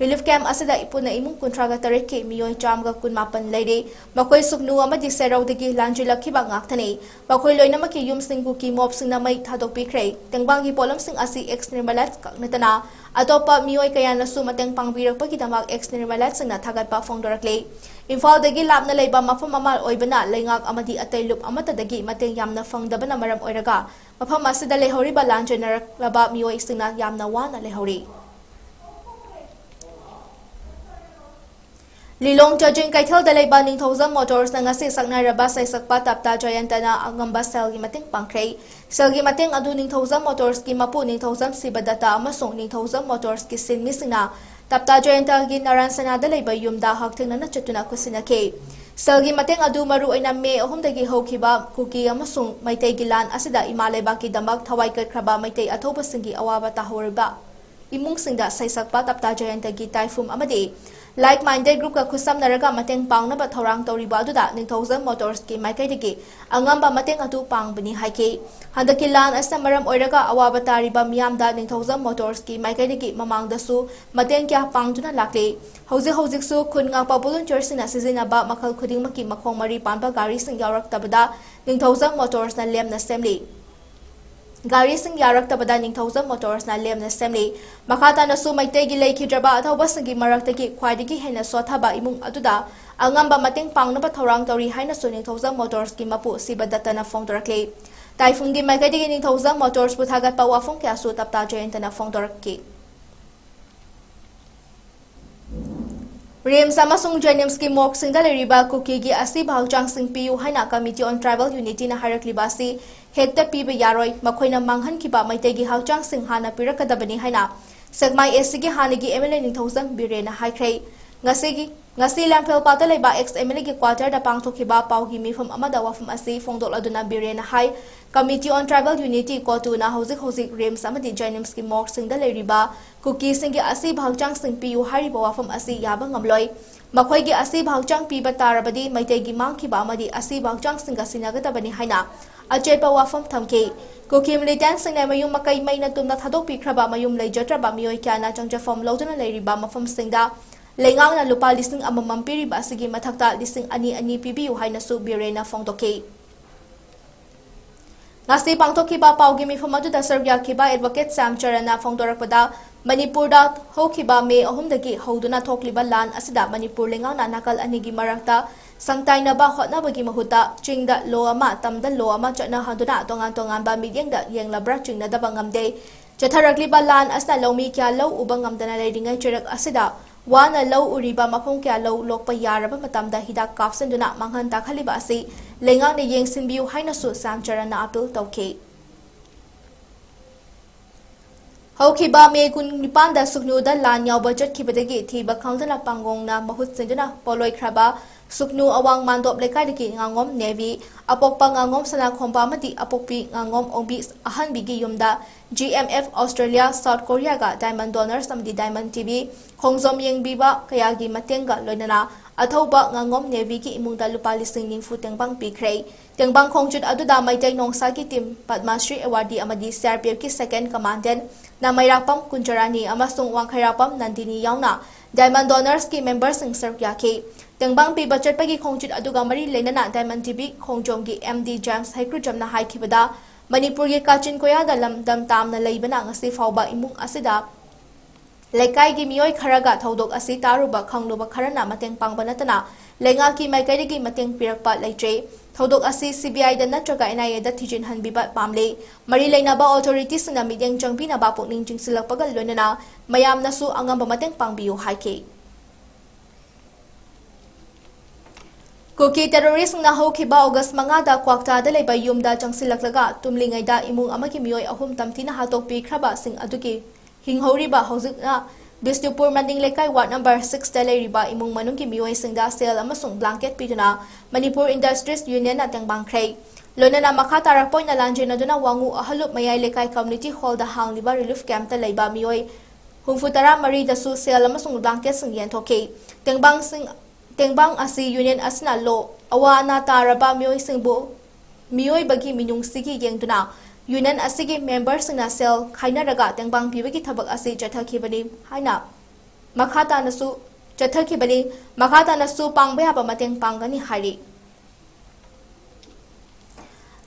ꯔꯤꯂꯤꯐ ꯀꯦꯝꯞ ꯑꯁꯤꯗ ꯄꯨꯟꯅ ꯏꯃꯨꯡ ꯀꯨꯟꯊ꯭ꯔꯥꯒ ꯇꯔꯦꯠꯀꯤ ꯃꯤꯑꯣꯏ ꯆꯥꯝꯃꯒ ꯀꯨꯟꯃꯥꯄꯟ ꯂꯩꯔꯤ꯫ ꯃꯈꯣꯏ ꯁꯨꯛꯅꯨ ꯑꯃꯗꯤ ꯁꯦꯔꯧꯗꯒꯤ ꯂꯥꯟꯖꯦꯜꯂꯛꯈꯤꯕ ꯉꯥꯛꯇꯅꯤ꯫ ꯃꯈꯣꯏ ꯂꯣꯏꯅꯃꯛꯀꯤ ꯌꯨꯝꯁꯤꯡ ꯀꯨꯀꯤ ꯃꯣꯞꯁꯤꯡꯅ ꯃꯩ ꯊꯥꯗꯣꯛꯄꯤꯈ꯭ꯔꯦ꯫ ꯇꯦꯡꯕꯥꯡꯒꯤ ꯄꯣꯠꯂꯝꯁꯤꯡ ꯑꯁꯤ ꯑꯦꯛꯁ ꯅꯤꯔꯃꯂꯥꯏꯠ ꯈꯛ ꯅꯠꯇꯅ ꯑꯇꯣꯞꯄ ꯃꯤꯑꯣꯏ ꯀꯌꯥꯅꯁꯨ ꯃꯇꯦꯡ ꯄꯥꯡꯕꯤꯔꯛꯄꯒꯤꯗꯃꯛ ꯑꯦꯛꯁ ꯅꯤꯔꯃꯂꯥꯏꯠꯁꯤꯡꯅ ꯊꯥꯒꯠꯄ ꯐꯣꯡꯗꯣꯔꯛꯂꯤ꯫ ꯏꯝꯐꯥꯜꯗꯒꯤ ꯂꯥꯞꯅ ꯂꯩꯕ ꯃꯐꯝ ꯑꯃ ꯑꯣꯏꯕꯅ ꯂꯩꯉꯥꯛ ꯑꯃꯗꯤ ꯑꯇꯩ ꯂꯨꯞ ꯑꯃꯠꯇꯗꯒꯤ ꯃꯇꯦꯡ ꯌꯥꯝꯅ ꯐꯪꯗꯕꯅ ꯃꯔꯝ ꯑꯣꯏꯔꯒ ꯃꯐꯝ ꯑꯁꯤꯗ ꯂꯩꯍꯧꯔꯤꯕ ꯂꯥꯟꯖꯦꯟꯅꯔꯛꯂꯕ ꯃꯤꯑꯣꯏꯁꯤꯡꯅ ꯌꯥꯝꯅ ꯋꯥꯅ ꯂꯩꯍꯧꯔꯤ꯫ ꯂꯤꯂꯣꯡ ꯆꯥꯖꯤꯡ ꯀꯩꯊꯦꯜꯗ ꯂꯩꯕ ꯅꯤꯡꯊꯧꯖꯝ ꯃꯣꯇꯣꯔꯁꯅ ꯉꯁꯤ ꯁꯛꯅꯥꯏꯔꯕ ꯁꯩꯁꯛꯄ ꯇꯞꯇꯥ ꯖꯌꯟꯇꯅ ꯑꯉꯝꯕ ꯁꯦꯜꯒꯤ ꯃꯇꯦꯡ ꯄꯥꯡꯈ꯭ꯔꯦ꯫ ꯁꯦꯜꯒꯤ ꯃꯇꯦꯡ ꯑꯗꯨ ꯅꯤꯡꯊꯧꯖꯝ ꯃꯣꯇꯣꯔꯁꯀꯤ ꯃꯄꯨ ꯅꯤꯡꯊꯧꯖꯝ ꯁꯤꯕꯗꯠꯇ ꯑꯃꯁꯨꯡ ꯅꯤꯡꯊꯧꯖꯝ ꯃꯣꯇꯣꯔꯁꯀꯤ ꯁꯤꯟꯃꯤꯁꯤꯡꯅ ꯇꯞꯇꯥ ꯖꯌꯟꯇꯒꯤ ꯅꯥꯔꯥꯟ ꯁꯅꯥꯗ ꯂꯩꯕ ꯌꯨꯝꯗ ꯍꯛꯊꯦꯡꯅꯅ ꯆꯠꯇꯨꯅ ꯈꯨꯠꯁꯤꯟꯅꯈꯤ꯫ ꯁꯦꯜꯒꯤ ꯃꯇꯦꯡ ꯑꯗꯨ ꯃꯔꯨ ꯑꯣꯏꯅ ꯃꯦ ꯑꯍꯨꯝꯗꯒꯤ ꯍꯧꯈꯤꯕ ꯀꯨꯀꯤ ꯑꯃꯁꯨꯡ ꯃꯩꯇꯩꯒꯤ ꯂꯥꯟ ꯑꯁꯤꯗ ꯏꯃꯥ ꯂꯩꯕꯥꯛꯀꯤꯗꯃꯛ ꯊꯋꯥꯏ ꯀꯠꯈ꯭ꯔꯕ ꯃꯩꯇꯩ ꯑꯊꯧꯕꯁꯤꯡꯒꯤ ꯑꯋꯥꯕ ꯇꯥꯍꯧꯔꯤꯕ ꯏꯃꯨꯡꯁꯤꯡꯗ ꯁꯩꯁꯛꯄ ꯇꯞꯇꯥ ꯖꯌꯟꯇꯒꯤ ꯇꯥꯏꯐꯨꯝ ꯑꯃꯗꯤ Like Minded Groupꯀ ꯈꯨꯠꯁꯝꯅꯔꯒ ꯃꯇꯦꯡ ꯄꯥꯡꯅꯕ ꯊꯧꯔꯥꯡ ꯇꯧꯔꯤꯕ ꯑꯗꯨꯗ ꯅꯤꯡꯊꯧꯖꯝ ꯃꯣꯇꯣꯔꯁꯀꯤ ꯃꯥꯏꯀꯩꯗꯒꯤ ꯑꯉꯝꯕ ꯃꯇꯦꯡ ꯑꯗꯨ ꯄꯥꯡꯕꯅꯤ ꯍꯥꯏꯈꯤ꯫ ꯍꯟꯗꯛꯀꯤ ꯂꯥꯟ ꯑꯁꯤꯅ ꯃꯔꯝ ꯑꯣꯏꯔꯒ ꯑꯋꯥꯕ ꯇꯥꯔꯤꯕ ꯃꯤꯌꯥꯝꯗ ꯅꯤꯡꯊꯧꯖꯝ ꯃꯣꯇꯣꯔꯁꯀꯤ ꯃꯥꯏꯀꯩꯗꯒꯤ ꯃꯃꯥꯡꯗꯁꯨ ꯃꯇꯦꯡ ꯀꯌꯥ ꯄꯥꯡꯗꯨꯅ ꯂꯥꯛꯂꯤ꯫ ꯍꯧꯖꯤꯛ ꯍꯧꯖꯤꯛꯁꯨ ꯈꯨꯟ ꯉꯥꯛꯄ ꯚꯣꯂꯨꯟꯇꯤꯌꯔꯁꯤꯡꯅ ꯁꯤꯖꯤꯟꯅꯕ ꯃꯈꯜ ꯈꯨꯗꯤꯡꯃꯛꯀꯤ ꯃꯈꯣꯡ ꯃꯔꯤ ꯄꯥꯟꯕ ꯒꯥꯔꯤꯁꯤꯡ ꯌꯥꯎꯔꯛꯇꯕꯗ ꯅꯤꯡꯊꯧꯖꯝ ꯃꯣꯇꯣꯔꯁꯅ ꯂꯦꯝꯅ ꯁꯦꯝꯂꯤ꯫ ꯒꯥꯔꯤꯁꯤꯡ ꯌꯥꯔꯛꯇꯕꯗ ꯅꯤꯡꯊꯧꯖꯝ ꯃꯣꯇꯣꯔꯁꯅ ꯂꯦꯝꯅ ꯁꯦꯝꯂꯤ꯫ ꯃꯈꯥ ꯇꯥꯅꯁꯨ ꯃꯩꯇꯩꯒꯤ ꯂꯩꯈꯤꯗ꯭ꯔꯕ ꯑꯊꯧꯕꯁꯤꯡꯒꯤ ꯃꯔꯛꯇꯒꯤ ꯈ꯭ꯋꯥꯏꯗꯒꯤ ꯍꯦꯟꯅ ꯁꯣꯠꯊꯕ ꯏꯃꯨꯡ ꯑꯗꯨꯗ ꯑꯉꯝꯕ ꯃꯇꯦꯡ ꯄꯥꯡꯅꯕ ꯊꯧꯔꯥꯡ ꯇꯧꯔꯤ ꯍꯥꯏꯅꯁꯨ ꯅꯤꯡꯊꯧꯖꯝ ꯃꯣꯇꯣꯔꯁꯀꯤ ꯃꯄꯨ ꯁꯤꯕꯗꯠꯇꯅ ꯐꯣꯡꯗꯣꯔꯛꯂꯤ꯫ ꯇꯥꯏꯐꯨꯝꯒꯤ ꯃꯥꯏꯀꯩꯗꯒꯤ ꯅꯤꯡꯊꯧꯖꯝ ꯃꯣꯇꯣꯔꯁꯄꯨ ꯊꯥꯒꯠꯄ ꯋꯥꯐꯝ ꯀꯌꯥꯁꯨ ꯇꯞꯇꯥ ꯖꯌꯟꯇꯅ ꯐꯣꯡꯗꯣꯔꯛꯈꯤ꯫ ꯔꯤꯝꯁ ꯑꯃꯁꯨꯡ ꯖꯦꯅꯤꯝꯁꯀꯤ ꯃꯣꯔꯒꯁꯤꯡꯗ ꯂꯩꯔꯤꯕ ꯀꯨꯀꯤꯒꯤ ꯑꯁꯤꯕ ꯍꯛꯆꯥꯡꯁꯤꯡ ꯄꯤꯌꯨ ꯍꯥꯏꯅ Committee on Tribal Unityꯅ ꯍꯥꯏꯔꯛꯂꯤꯕ ꯑꯁꯤ ꯍꯦꯛꯇ ꯄꯤꯕ ꯌꯥꯔꯣꯏ, ꯃꯈꯣꯏꯅ ꯃꯥꯡꯍꯟꯈꯤꯕ ꯃꯩꯇꯩꯒꯤ ꯍꯛꯆꯥꯡꯁꯤꯡ ꯍꯥꯟꯅ ꯄꯤꯔꯛꯀꯗꯕꯅꯤ ꯍꯥꯏꯅ ꯁꯦꯛꯃꯥꯏ ꯑꯦꯁꯁꯤꯒꯤ ꯍꯥꯟꯅꯒꯤ MLA ꯅꯤꯡꯊꯧꯖꯝ ꯕꯤꯔꯦꯟꯅ ꯍꯥꯏꯈ꯭ꯔꯦ꯫ ꯉꯁꯤꯒꯤ, ꯉꯁꯤ ꯂꯥꯡꯐꯦꯜꯄꯥꯠꯇ ꯂꯩꯕ ex MLAꯒꯤ quarterꯗ ꯄꯥꯡꯊꯣꯛꯈꯤꯕ ꯄꯥꯎꯒꯤ ꯃꯤꯐꯝ ꯑꯃꯗ ꯋꯥꯐꯝ ꯑꯁꯤ ꯐꯣꯡꯗꯣꯛꯂꯗꯨꯅ ꯕꯤꯔꯦꯟꯅ ꯍꯥꯏ, Committee on Tribal Unity, COTUꯅ ꯍꯧꯖꯤꯛ ꯍꯧꯖꯤꯛ ꯔꯤꯝꯁ ꯑꯃꯗꯤ ꯖꯦꯅꯤꯝꯁꯀꯤ ꯃꯣꯔꯒꯁꯤꯡꯗ ꯂꯩꯔꯤꯕ ꯀꯨꯀꯤꯁꯤꯡꯒꯤ ꯑꯁꯤꯕ ꯍꯛꯆꯥꯡꯁꯤꯡ ꯄꯤꯌꯨ ꯍꯥꯏꯔꯤꯕ ꯋꯥꯐꯝ ꯑꯁꯤ ꯌꯥꯕ ꯉꯝꯂꯣꯏ꯫ ꯃꯈꯣꯏꯒꯤ ꯑꯁꯤꯕ ꯍꯛꯆꯥꯡ ꯄꯤꯕ ꯇꯥꯔꯕꯗꯤ ꯃꯩꯇꯩꯒꯤ ꯃꯥꯡꯈꯤꯕ ꯑꯃꯗꯤ ꯑꯁꯤꯕ ꯍꯛꯆꯥꯡꯁꯤꯡꯒ ꯁꯤꯟꯅꯒꯗꯕꯅꯤ ꯍꯥꯏꯅ ꯑꯆꯦꯠꯄ ꯋꯥꯐꯝ ꯊꯝꯈꯤ꯫ ꯀꯨꯀꯤ militantꯁꯤꯡꯅ ꯃꯌꯨꯝ ꯃꯀꯩ ꯃꯩꯅ ꯇꯨꯝꯅ ꯊꯥꯗꯣꯛꯄꯤꯈ꯭ꯔꯕ ꯃꯌꯨꯝ ꯂꯩꯖꯗ꯭ꯔꯕ ꯃꯤꯑꯣꯏ ꯀꯌꯥꯅ ꯆꯪꯖꯐꯝ ꯂꯧꯗꯨꯅ ꯂꯩꯔꯤꯕ ꯃꯐꯝꯁꯤꯡꯗ ꯂꯩꯉꯥꯛꯅ ꯂꯨꯄꯥ ꯂꯤꯁꯤꯡ ꯑꯃꯃꯝ ꯄꯤꯔꯤꯕ ꯑꯁꯤꯒꯤ ꯃꯊꯛꯇ ꯂꯤꯁꯤꯡ ꯑꯅꯤ ꯑꯅꯤ ꯄꯤꯕꯤꯌꯨ ꯍꯥꯏꯅꯁꯨ ꯕꯤꯔꯦꯟꯅ ꯐꯣꯡꯗꯣꯛꯈꯤ꯫ ꯉꯁꯤ ꯄꯥꯡꯊꯣꯛꯈꯤꯕ ꯄꯥꯎꯒꯤ ꯃꯤꯐꯝ ꯑꯗꯨꯗ ꯁꯔꯨꯛ ꯌꯥꯈꯤꯕ Advocate ꯁ꯭ꯌꯥꯝ ꯆꯔꯟꯅ ꯐꯣꯡꯗꯣꯔꯛꯄꯗ, ꯃꯅꯤꯄꯨꯔꯗ ꯍꯧꯈꯤꯕ ꯃꯦ ꯑꯍꯨꯝꯗꯒꯤ ꯍꯧꯗꯨꯅ ꯊꯣꯛꯂꯤꯕ ꯂꯥꯟ ꯑꯁꯤꯗ ꯃꯅꯤꯄꯨꯔ ꯂꯩꯉꯥꯛꯅ ꯅꯥꯀꯜ ꯑꯅꯤꯒꯤ ꯃꯔꯛꯇ ꯁꯪꯇꯥꯏꯅꯕ ꯍꯣꯠꯅꯕꯒꯤ ꯃꯍꯨꯠꯇ ꯆꯤꯡꯗ ꯂꯣ ꯑꯃ, ꯇꯝꯗ ꯂꯣ ꯑꯃ ꯆꯠꯅꯍꯟꯗꯨꯅ ꯇꯣꯉꯥꯟ ꯇꯣꯉꯥꯟꯕ ꯃꯤꯠꯌꯦꯡꯗ ꯌꯦꯡꯂꯕ꯭ꯔꯥ ꯆꯤꯡꯅꯗꯕ ꯉꯝꯗꯦ꯫ ꯆꯠꯊꯔꯛꯂꯤꯕ ꯂꯥꯟ ꯑꯁꯤꯅ ꯂꯧꯃꯤ ꯀꯌꯥ ꯂꯧ ꯎꯕ ꯉꯝꯗꯅ ꯂꯩꯔꯤꯉꯩ ꯆꯩꯔꯛ ꯑꯁꯤꯗ ꯋꯥꯅ ꯂꯧ ꯎꯔꯤꯕ ꯃꯐꯝ ꯀꯌꯥ ꯂꯧ ꯂꯣꯛꯄ ꯌꯥꯔꯕ ꯃꯇꯝꯗ ꯍꯤꯗꯥꯛ ꯀꯥꯞꯁꯤꯟꯗꯨꯅ ꯃꯥꯡꯍꯟ ꯇꯥꯛꯍꯜꯂꯤꯕ ꯑꯁꯤ ꯂꯩꯉꯥꯛꯅ ꯌꯦꯡꯁꯤꯟꯕꯤꯌꯨ ꯍꯥꯏꯅꯁꯨ ꯁ꯭ꯌꯥꯝ ꯆꯔꯟꯅ appeal ꯇꯧꯈꯤ꯫ ꯍꯧꯈꯤꯕ ꯃꯦ ꯀꯨꯟꯅꯤꯄꯥꯟꯗ ꯁꯨꯛꯅꯨꯗ ꯂꯥꯟ ꯌꯥꯎꯕ ꯆꯠꯈꯤꯕꯗꯒꯤ ꯊꯤꯕ ꯈꯪꯗꯅ ꯄꯥꯡꯒꯣꯡꯅ ꯃꯍꯨꯠ ꯁꯤꯟꯗꯨꯅ ꯄꯣꯂꯣꯏꯈ꯭ꯔꯕ ꯁꯨꯛꯅꯨ ꯑꯋꯥꯡ ꯃꯥꯟꯗꯣꯞ ꯂꯩꯀꯥꯏꯗꯒꯤ ꯉꯥꯉꯣꯝ ꯅꯦꯕꯤ, ꯑꯄꯣꯛꯄ ꯉꯥꯉꯣꯝ ꯁꯅꯥꯈꯣꯝꯕ ꯑꯃꯗꯤ ꯑꯄꯣꯛꯄꯤ ꯉꯥꯉꯣꯝ ꯑꯣꯡꯕꯤ ꯑꯍꯟꯕꯤꯒꯤ ꯌꯨꯝꯗ G M F Australia South Korea ꯒ Diamond Donors ꯑꯃꯗꯤ Diamond T V ꯈꯣꯡꯖꯣꯝ ꯌꯦꯡꯕꯤꯕ ꯀꯌꯥꯒꯤ ꯃꯇꯦꯡꯒ ꯂꯣꯏꯅꯅ ꯑꯊꯧꯕ ꯉꯥꯉꯣꯝ ꯅꯦꯕꯤꯒꯤ ꯏꯃꯨꯡꯗ ꯂꯨꯄꯥ ꯂꯤꯁꯤꯡ ꯅꯤꯐꯨ ꯇꯦꯡꯕꯥꯡ ꯄꯤꯈ꯭ꯔꯦ꯫ ꯇꯦꯡꯕꯥꯡ ꯈꯣꯡꯆꯠ ꯑꯗꯨꯗ ꯃꯩꯇꯩ ꯅꯣꯡꯁꯥꯒꯤ team, ꯄꯗꯃ ꯁ꯭ꯔꯤ awardee ꯑꯃꯗꯤ C R P F ꯀꯤ second commandant ꯅ ꯃꯩꯔꯥꯛꯄꯝ ꯀꯨꯟꯖꯔꯥꯅꯤ ꯑꯃꯁꯨꯡ ꯋꯥꯡꯈꯩꯔꯥꯛꯄꯝ ꯅꯟꯗꯤꯅꯤ ꯌꯥꯎꯅ Diamond Donors ꯀꯤ member ꯁꯤꯡ ꯁꯔꯨꯛ ꯌꯥꯈꯤ꯫ ꯇꯦꯡꯕꯥꯡ ꯄꯤꯕ ꯆꯠꯄꯒꯤ ꯈꯣꯡꯆꯠ ꯑꯗꯨꯒ ꯃꯔꯤ ꯂꯩꯅꯅ Diamond T V ꯈꯣꯡꯖꯣꯝꯒꯤ M D James ꯍꯩꯀ꯭ꯔꯨꯖꯝꯅ ꯍꯥꯏꯈꯤꯕꯗ, ꯃꯅꯤꯄꯨꯔꯒꯤ ꯀꯥꯆꯤꯟ ꯀꯣꯌꯥꯗ ꯂꯝꯗꯝ ꯇꯥꯝꯅ ꯂꯩꯕꯅ ꯉꯁꯤ ꯐꯥꯎꯕ ꯏꯃꯨꯡ ꯑꯁꯤꯗ ꯂꯩꯀꯥꯏꯒꯤ ꯃꯤꯑꯣꯏ ꯈꯔꯒ ꯊꯧꯗꯣꯛ ꯑꯁꯤ ꯇꯥꯔꯨꯕ ꯈꯪꯂꯨꯕ ꯈꯔꯅ ꯃꯇꯦꯡ ꯄꯥꯡꯕ ꯅꯠꯇꯅ ꯂꯩꯉꯥꯛꯀꯤ ꯃꯥꯏꯀꯩꯗꯒꯤ ꯃꯇꯦꯡ ꯄꯤꯔꯛꯄ ꯂꯩꯇ꯭ꯔꯦ꯫ ꯊꯧꯗꯣꯛ ꯑꯁꯤ C B I ꯗ ꯅꯠꯇ꯭ꯔꯒ N I A ꯗ ꯊꯤꯖꯤꯟꯍꯟꯕꯤꯕ ꯄꯥꯝꯂꯦ꯫ ꯃꯔꯤ ꯂꯩꯅꯕ authority ꯁꯤꯡꯅ ꯃꯤꯠꯌꯦꯡ ꯆꯪꯕꯤꯅꯕ ꯄꯨꯛꯅꯤꯡ ꯆꯤꯡꯁꯤꯜꯂꯛꯄꯒ ꯂꯣꯏꯅꯅ ꯃꯌꯥꯝꯅꯁꯨ ꯑꯉꯝꯕ ꯃꯇꯦꯡ ꯄꯥꯡꯕꯤꯌꯨ ꯍꯥꯏꯈꯤ꯫ ꯀꯨꯀꯤ terrorist ꯁꯤꯡꯅ ꯍꯧꯈꯤꯕ August ꯃꯉꯥꯗ ꯀ꯭ꯋꯥꯛꯇꯥꯗ ꯂꯩꯕ ꯌꯨꯝꯗ ꯆꯪꯁꯤꯜꯂꯛꯂꯒ ꯇꯨꯝꯂꯤꯉꯩꯗ ꯏꯃꯨꯡ ꯑꯃꯒꯤ ꯃꯤꯑꯣꯏ ꯑꯍꯨꯝ ꯇꯝꯊꯤꯅ ꯍꯥꯠꯇꯣꯛꯄꯤꯈ꯭ꯔꯕꯁꯤꯡ ꯑꯗꯨꯒꯤ ꯍꯤꯡꯍꯧꯔꯤꯕ ꯍꯧꯖꯤꯛꯅ ꯕꯤꯁꯅꯨꯄꯨꯔ ꯃꯅꯤꯡ ꯂꯩꯀꯥꯏ ward number six ꯇ ꯂꯩꯔꯤꯕ ꯏꯃꯨꯡ ꯃꯅꯨꯡꯒꯤ ꯃꯤꯑꯣꯏꯁꯤꯡꯗ ꯁꯦꯜ ꯑꯃꯁꯨꯡ blanket ꯄꯤꯗꯨꯅ Manipur Industries Union ꯅ ꯇꯦꯡꯕꯥꯡꯈ꯭ꯔꯦ꯫ ꯂꯣꯏꯅꯅ ꯃꯈꯥ ꯇꯥꯔꯛꯄ ꯑꯣꯏꯅ ꯂꯥꯟꯖꯦꯟꯅꯗꯨꯅ ꯋꯥꯉꯨ ꯑꯍꯜꯂꯨꯞ ꯃꯌꯥꯏ ꯂꯩꯀꯥꯏ community hall ꯗ ꯍꯥꯡꯂꯤꯕ relief camp ꯇ ꯂꯩꯕ ꯃꯤꯑꯣꯏ ꯍꯨꯝꯐꯨ ꯇꯔꯥ ꯃꯔꯤꯗꯁꯨ ꯁꯦꯜ ꯑꯃꯁꯨꯡ blanket ꯁꯤꯡ ꯌꯦꯟꯊꯣꯛꯈꯤ꯫ ꯇꯦꯡꯕꯥꯡꯁꯤꯡ, ꯇꯦꯡꯕꯥꯡ ꯑꯁꯤ union ꯑꯁꯤꯅ ꯂꯣ ꯑꯋꯥ ꯑꯅꯥ ꯇꯥꯔꯕ ꯃꯤꯑꯣꯏꯁꯤꯡꯕꯨ ꯃꯤꯑꯣꯏꯕꯒꯤ ꯃꯤꯅꯨꯡꯁꯤꯒꯤ ꯌꯦꯡꯗꯨꯅ union ꯑꯁꯤꯒꯤ member ꯁꯤꯡꯅ ꯁꯦꯜ ꯈꯥꯏꯅꯔꯒ ꯇꯦꯡꯕꯥꯡ ꯄꯤꯕꯒꯤ ꯊꯕꯛ ꯑꯁꯤ ꯆꯠꯊꯈꯤꯕꯅꯤ ꯍꯥꯏꯅ ꯃꯈꯥ ꯇꯥꯅꯁꯨ ꯆꯠꯊꯈꯤꯕꯅꯤ, ꯃꯈꯥ ꯇꯥꯅꯁꯨ ꯄꯥꯡꯕ ꯌꯥꯕ ꯃꯇꯦꯡ ꯄꯥꯡꯒꯅꯤ ꯍꯥꯏꯔꯤ꯫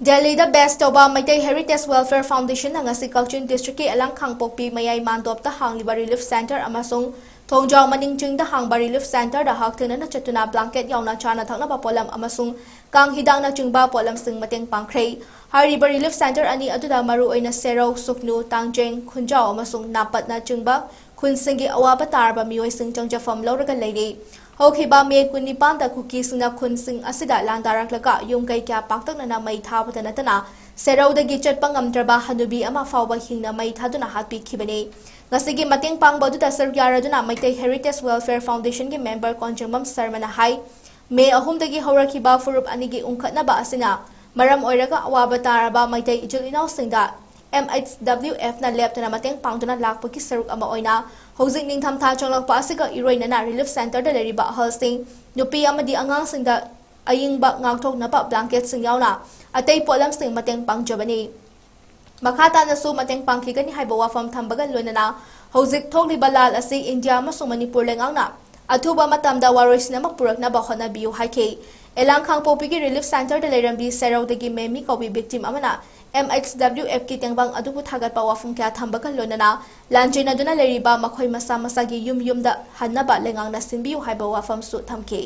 ꯗꯦꯜꯂꯤꯗ base ꯇꯧꯕ ꯃꯩꯇꯩ Heritage Welfare Foundation ꯅ ꯉꯁꯤ ꯀꯛꯆꯤꯡ district ꯀꯤ ꯑꯂꯪ ꯈꯥꯡꯄꯣꯛꯄꯤ ꯃꯌꯥꯏ ꯃꯥꯟꯗꯣꯞꯇ ꯍꯥꯡꯂꯤꯕ relief centre ꯑꯃꯁꯨꯡ ꯊꯣꯡꯖꯥꯎ ꯃꯅꯤꯡ ꯆꯤꯡꯗ ꯍꯥꯡꯕ relief centre ꯗ ꯍꯛꯊꯦꯡꯅꯅ ꯆꯠꯇꯨꯅ blanket ꯌꯥꯎꯅ ꯆꯥꯅ ꯊꯛꯅꯕ ꯄꯣꯠꯂꯝ ꯑꯃꯁꯨꯡ ꯀꯥꯡ ꯍꯤꯗꯥꯛꯅꯆꯤꯡꯕ ꯄꯣꯠꯂꯝꯁꯤꯡ ꯃꯇꯦꯡ ꯄꯥꯡꯈ꯭ꯔꯦ꯫ ꯍꯥꯏꯔꯤꯕ relief centre ꯑꯅꯤ ꯑꯗꯨꯗ ꯃꯔꯨꯑꯣꯏꯅ ꯁꯦꯔꯧ, ꯁꯨꯛꯅꯨ, ꯇꯥꯡꯖꯦꯡ, ꯈꯨꯟꯖꯥꯎ ꯑꯃꯁꯨꯡ ꯅꯥꯄꯠꯅꯆꯤꯡꯕ ꯈꯨꯟꯁꯤꯡꯒꯤ ꯑꯋꯥꯕ ꯇꯥꯔꯕ ꯃꯤꯑꯣꯏꯁꯤꯡ ꯆꯪꯖꯐꯝ ꯂꯧꯔꯒ ꯂꯩꯔꯤ꯫ ꯍꯧꯈꯤꯕ ꯃꯦ ꯀꯨꯟꯅꯤꯄꯥꯟꯗ ꯀꯨꯀꯤꯁꯤꯡꯅ ꯈꯨꯟꯁꯤꯡ ꯑꯁꯤꯗ ꯂꯥꯟꯗꯥꯔꯛꯂꯒ ꯌꯨꯝ ꯀꯩ ꯀꯌꯥ ꯄꯥꯛꯇꯛꯅꯅ ꯃꯩ ꯊꯥꯕꯇ ꯅꯠꯇꯅ ꯁꯦꯔꯧꯗꯒꯤ ꯆꯠꯄ ꯉꯝꯗ꯭ꯔꯕ ꯍꯅꯨꯕꯤ ꯑꯃ ꯐꯥꯎꯕ ꯍꯤꯡꯅ ꯃꯩ ꯊꯥꯗꯨꯅ ꯍꯥꯠꯄꯤꯈꯤꯕꯅꯤ꯫ ꯉꯁꯤꯒꯤ ꯃꯇꯦꯡ ꯄꯥꯡꯕ ꯑꯗꯨꯗ ꯁꯔꯨꯛ ꯌꯥꯔꯗꯨꯅ ꯃꯩꯇꯩ Heritage Welfare Foundation ꯒꯤ member ꯀꯣꯟꯖꯪꯕꯝ ꯁꯔꯃꯅ ꯍꯥꯏ, ꯃꯦ ꯑꯍꯨꯝꯗꯒꯤ ꯍꯧꯔꯛꯈꯤꯕ ꯐꯨꯔꯨꯞ ꯑꯅꯤꯒꯤ ꯎꯪꯈꯠꯅꯕ ꯑꯁꯤꯅ ꯃꯔꯝ ꯑꯣꯏꯔꯒ ꯑꯋꯥꯕ ꯇꯥꯔꯕ ꯃꯩꯇꯩ ꯏꯆꯤꯜ ꯏꯅꯥꯎꯁꯤꯡꯗ MHWFꯅ ꯂꯦꯞꯇꯅ ꯃꯇꯦꯡ ꯄꯥꯡꯗꯨꯅ ꯂꯥꯛꯄꯒꯤ ꯁꯔꯨꯛ ꯑꯃ ꯑꯣꯏꯅ ꯍꯧꯖꯤꯛ ꯅꯤꯡꯊꯝꯊꯥ ꯆꯪꯂꯛꯄ ꯑꯁꯤꯒ ꯏꯔꯣꯏꯅꯅ ꯔꯤꯂꯤꯐ ꯁꯦꯟꯇꯔꯗ ꯂꯩꯔꯤꯕ ꯑꯍꯜꯁꯤꯡ, ꯅꯨꯄꯤ ꯑꯃꯗꯤ ꯑꯉꯥꯡꯁꯤꯡꯗ ꯑꯏꯪꯕ ꯉꯥꯛꯊꯣꯛꯅꯕ ꯕ꯭ꯂꯥꯡꯀꯦꯠꯁꯤꯡ ꯌꯥꯎꯅ ꯑꯇꯩ ꯄꯣꯠꯂꯝꯁꯤꯡ ꯃꯇꯦꯡ ꯄꯥꯡꯖꯕꯅꯤ꯫ ꯃꯈꯥ ꯇꯥꯅꯁꯨ ꯃꯇꯦꯡ ꯄꯥꯡꯈꯤꯒꯅꯤ ꯍꯥꯏꯕ ꯋꯥꯐꯝ ꯊꯝꯕꯒ ꯂꯣꯏꯅꯅ ꯍꯧꯖꯤꯛ ꯊꯣꯛꯂꯤꯕ ꯂꯥꯜ ꯑꯁꯤ ꯏꯟꯗꯤꯌꯥ ꯑꯃꯁꯨꯡ ꯃꯅꯤꯄꯨꯔ ꯂꯩꯉꯥꯛꯅ ꯑꯊꯨꯕ ꯃꯇꯝꯗ ꯋꯥꯔꯣꯏꯁꯤꯟ ꯑꯃ ꯄꯨꯔꯛꯅꯕ ꯍꯣꯠꯅꯕꯤꯌꯨ ꯍꯥꯏꯈꯤ꯫ ꯑꯦꯂꯥꯡ ꯈꯥꯡꯄꯣꯛꯄꯤꯒꯤ ꯔꯤꯂꯤꯐ ꯁꯦꯟꯇꯔꯗ ꯂꯩꯔꯝꯕꯤ ꯁꯦꯔꯧꯗꯒꯤ ꯃꯦꯃꯤ ꯀꯧꯕꯤ ꯚꯤꯛꯇꯤꯝ ꯑꯃꯅ MHWFꯀꯤ ꯇꯦꯡꯕꯥꯡ ꯑꯗꯨꯕꯨ ꯊꯥꯒꯠꯄ ꯋꯥꯐꯝ ꯀꯌꯥ ꯊꯝꯕꯒ ꯂꯣꯏꯅꯅ ꯂꯥꯟꯖꯦꯟꯅꯗꯨꯅ ꯂꯩꯔꯤꯕ ꯃꯈꯣꯏ ꯃꯁꯥ ꯃꯁꯥꯒꯤ ꯌꯨꯝ ꯌꯨꯝꯗ ꯍꯟꯅꯕ ꯂꯩꯉꯥꯛꯅ ꯁꯤꯟꯕꯤꯌꯨ ꯍꯥꯏꯕ ꯋꯥꯐꯝꯁꯨ ꯊꯝꯈꯤ꯫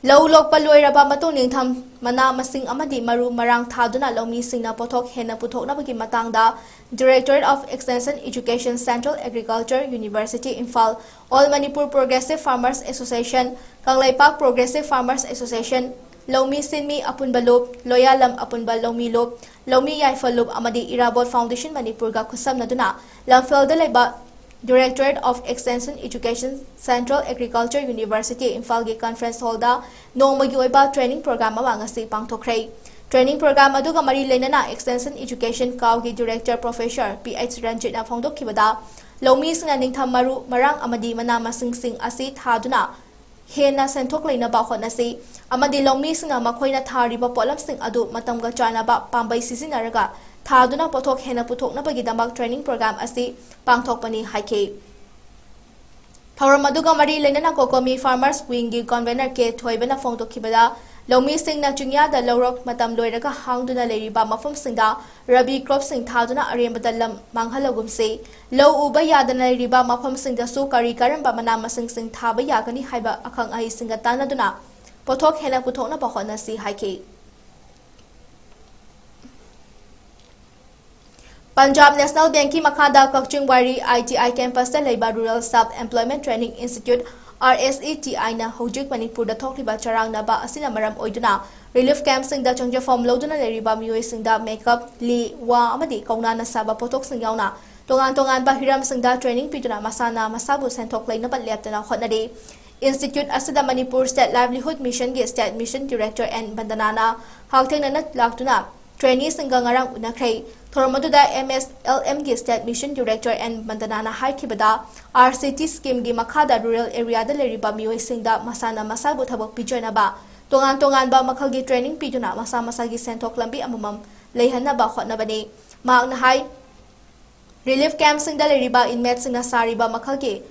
ꯂꯧ ꯂꯣꯛꯄ ꯂꯣꯏꯔꯕ ꯃꯇꯨꯡ ꯅꯤꯡꯊꯝ ꯃꯅꯥ ꯃꯁꯤꯡ ꯑꯃꯗꯤ ꯃꯔꯨ ꯃꯔꯥꯡ ꯊꯥꯗꯨꯅ ꯂꯧꯃꯤꯁꯤꯡꯅ ꯄꯣꯠꯊꯣꯛ ꯍꯦꯟꯅ ꯄꯨꯊꯣꯛꯅꯕꯒꯤ ꯃꯇꯥꯡꯗ Directorate of Extension Education, Central Agriculture University, Imphal, All Manipur Progressive Farmers Association, Kangleipak Progressive Farmers Association, ꯂꯧꯃꯤ ꯁꯤꯟꯃꯤ ꯑꯄꯨꯟꯕ ꯂꯨꯞ, ꯂꯣꯌꯥꯂꯝ ꯑꯄꯨꯟꯕ ꯂꯧꯃꯤ ꯂꯨꯞ, ꯂꯧꯃꯤ ꯌꯥꯏꯐ ꯂꯨꯞ ꯑꯃꯗꯤ ꯏꯔꯥꯕꯣꯠ Foundation ꯃꯅꯤꯄꯨꯔꯒ ꯈꯨꯠꯁꯝꯅꯗꯨꯅ ꯂꯝꯐꯦꯜꯗ ꯂꯩꯕ Directorate of Extension Education, Central Agriculture University, ꯏꯝꯐꯥꯜꯒꯤ conference hallꯗ ꯅꯣꯡꯃꯒꯤ ꯑꯣꯏꯕ training program ꯑꯃ ꯉꯁꯤ ꯄꯥꯡꯊꯣꯛꯈ꯭ꯔꯦ꯫ Training program ꯑꯗꯨꯒ ꯃꯔꯤ ꯂꯩꯅꯅ Extension Education ꯀꯥꯎꯒꯤ Director Professor P H ꯔꯟꯖꯤꯠꯅ ꯐꯣꯡꯗꯣꯛꯈꯤꯕꯗ, ꯂꯧꯃꯤꯁꯤꯡꯅ ꯅꯤꯡꯊꯝ ꯃꯔꯨ ꯃꯔꯥꯡ ꯑꯃꯗꯤ ꯃꯅꯥ ꯃꯁꯤꯡꯁꯤꯡ ꯑꯁꯤ ꯊꯥꯗꯨꯅ ꯍꯦꯟꯅ ꯁꯦꯟꯊꯣꯛ ꯂꯩꯅꯕ ꯍꯣꯠꯅꯁꯤ ꯑꯃꯗꯤ ꯂꯧꯃꯤꯁꯤꯡꯅ ꯃꯈꯣꯏꯅ ꯊꯥꯔꯤꯕ ꯄꯣꯠꯂꯝꯁꯤꯡ ꯑꯗꯨ ꯃꯇꯝꯒ ꯆꯥꯟꯅꯕ ꯄꯥꯝꯕꯩ ꯁꯤꯖꯤꯟꯅꯔꯒ ꯊꯥꯗꯨꯅ ꯄꯣꯠꯊꯣꯛ ꯍꯦꯟꯅ ꯄꯨꯊꯣꯛꯅꯕꯒꯤꯗꯃꯛ training program ꯑꯁꯤ ꯄꯥꯡꯊꯣꯛꯄꯅꯤ ꯍꯥꯏꯈꯤ꯫ ꯊꯧꯔꯝ ꯑꯗꯨꯒ ꯃꯔꯤ ꯂꯩꯅꯅ COCOMI Farmers Wingꯒꯤ convener K ꯊꯣꯏꯕꯅ ꯐꯣꯡꯗꯣꯛꯈꯤꯕꯗ, ꯂꯧꯃꯤꯁꯤꯡꯅ ꯆꯤꯡꯌꯥꯗ ꯂꯧꯔꯣꯛ ꯃꯇꯝ ꯂꯣꯏꯔꯒ ꯍꯥꯡꯗꯨꯅ ꯂꯩꯔꯤꯕ ꯃꯐꯝꯁꯤꯡꯗ ꯔꯕꯤ cropꯁꯤꯡ ꯊꯥꯗꯨꯅ ꯑꯔꯦꯝꯕꯗ ꯂꯝ ꯃꯥꯡꯍꯜꯂꯒꯨꯝꯁꯤ꯫ ꯂꯧ ꯎꯕ ꯌꯥꯗꯅ ꯂꯩꯔꯤꯕ ꯃꯐꯝꯁꯤꯡꯗꯁꯨ ꯀꯔꯤ ꯀꯔꯝꯕ ꯃꯅꯥ ꯃꯁꯤꯡꯁꯤꯡ ꯊꯥꯕ ꯌꯥꯒꯅꯤ ꯍꯥꯏꯕ ꯑꯈꯪ ꯑꯍꯩꯁꯤꯡꯒ ꯇꯥꯟꯅꯗꯨꯅ ꯄꯣꯠꯊꯣꯛ ꯍꯦꯟꯅ ꯄꯨꯊꯣꯛꯅꯕ ꯍꯣꯠꯅꯁꯤ ꯍꯥꯏꯈꯤ꯫ ꯄꯟꯖꯥꯕ ꯅꯦꯁꯅꯦꯜ ꯕꯦꯡꯀꯤ ꯃꯈꯥꯗ ꯀꯛꯆꯤꯡ ꯋꯥꯏꯔꯤ ITI campusꯇ ꯂꯩꯕ Rural Self Employment Training Institute, RSETIꯅ ꯍꯧꯖꯤꯛ ꯃꯅꯤꯄꯨꯔꯗ ꯊꯣꯛꯂꯤꯕ ꯆꯔꯥꯡꯅꯕ ꯑꯁꯤꯅ ꯃꯔꯝ ꯑꯣꯏꯗꯨꯅ relief campꯁꯤꯡꯗ ꯆꯪꯖꯐꯝ ꯂꯧꯗꯨꯅ ꯂꯩꯔꯤꯕ ꯃꯤꯑꯣꯏꯁꯤꯡꯗ makeup, ꯂꯤ, ꯋꯥ ꯑꯃꯗꯤ ꯀꯧꯅꯥꯅ ꯁꯥꯕ ꯄꯣꯠꯊꯣꯛꯁꯤꯡ ꯌꯥꯎꯅ ꯇꯣꯉꯥꯟ ꯇꯣꯉꯥꯟꯕ ꯍꯤꯔꯝꯁꯤꯡꯗ training ꯄꯤꯗꯨꯅ ꯃꯁꯥꯅ ꯃꯁꯥꯕꯨ ꯁꯦꯟꯊꯣꯛ ꯂꯩꯅꯕ ꯂꯦꯞꯇꯅ ꯍꯣꯠꯅꯔꯤ꯫ Institute ꯑꯁꯤꯗ Manipur State Livelihood Mission ꯒꯤ State Mission Director N ꯕꯟꯗꯅꯥꯅ ꯍꯛꯊꯦꯡꯅꯅ ꯂꯥꯛꯇꯨꯅ traineeꯁꯤꯡꯒ ꯉꯔꯥꯡ ꯎꯅꯈ꯭ꯔꯦ꯫ ꯊꯧꯔꯝ ꯑꯗꯨꯗ M S L M ꯒꯤ State Mission Director N ꯕꯟꯗꯅꯥꯅ ꯍꯥꯏꯈꯤꯕꯗ, R C T scheme ꯒꯤ ꯃꯈꯥꯗ rural area ꯗ ꯂꯩꯔꯤꯕ ꯃꯤꯑꯣꯏꯁꯤꯡꯗ ꯃꯁꯥꯅ ꯃꯁꯥꯕꯨ ꯊꯕꯛ ꯄꯤꯖꯅꯕ ꯇꯣꯉꯥꯟ ꯇꯣꯉꯥꯟꯕ ꯃꯈꯜꯒꯤ training ꯄꯤꯗꯨꯅ ꯃꯁꯥ ꯃꯁꯥꯒꯤ ꯁꯦꯟꯊꯣꯛ ꯂꯝꯕꯤ ꯑꯃꯃꯝ ꯂꯩꯍꯟꯅꯕ ꯍꯣꯠꯅꯕꯅꯤ꯫ ꯃꯍꯥꯛꯅ ꯍꯥꯏ, relief campꯁꯤꯡꯗ ꯂꯩꯔꯤꯕ inmateꯁꯤꯡꯅ ꯁꯥꯔꯤꯕ ꯃꯈꯜꯒꯤ,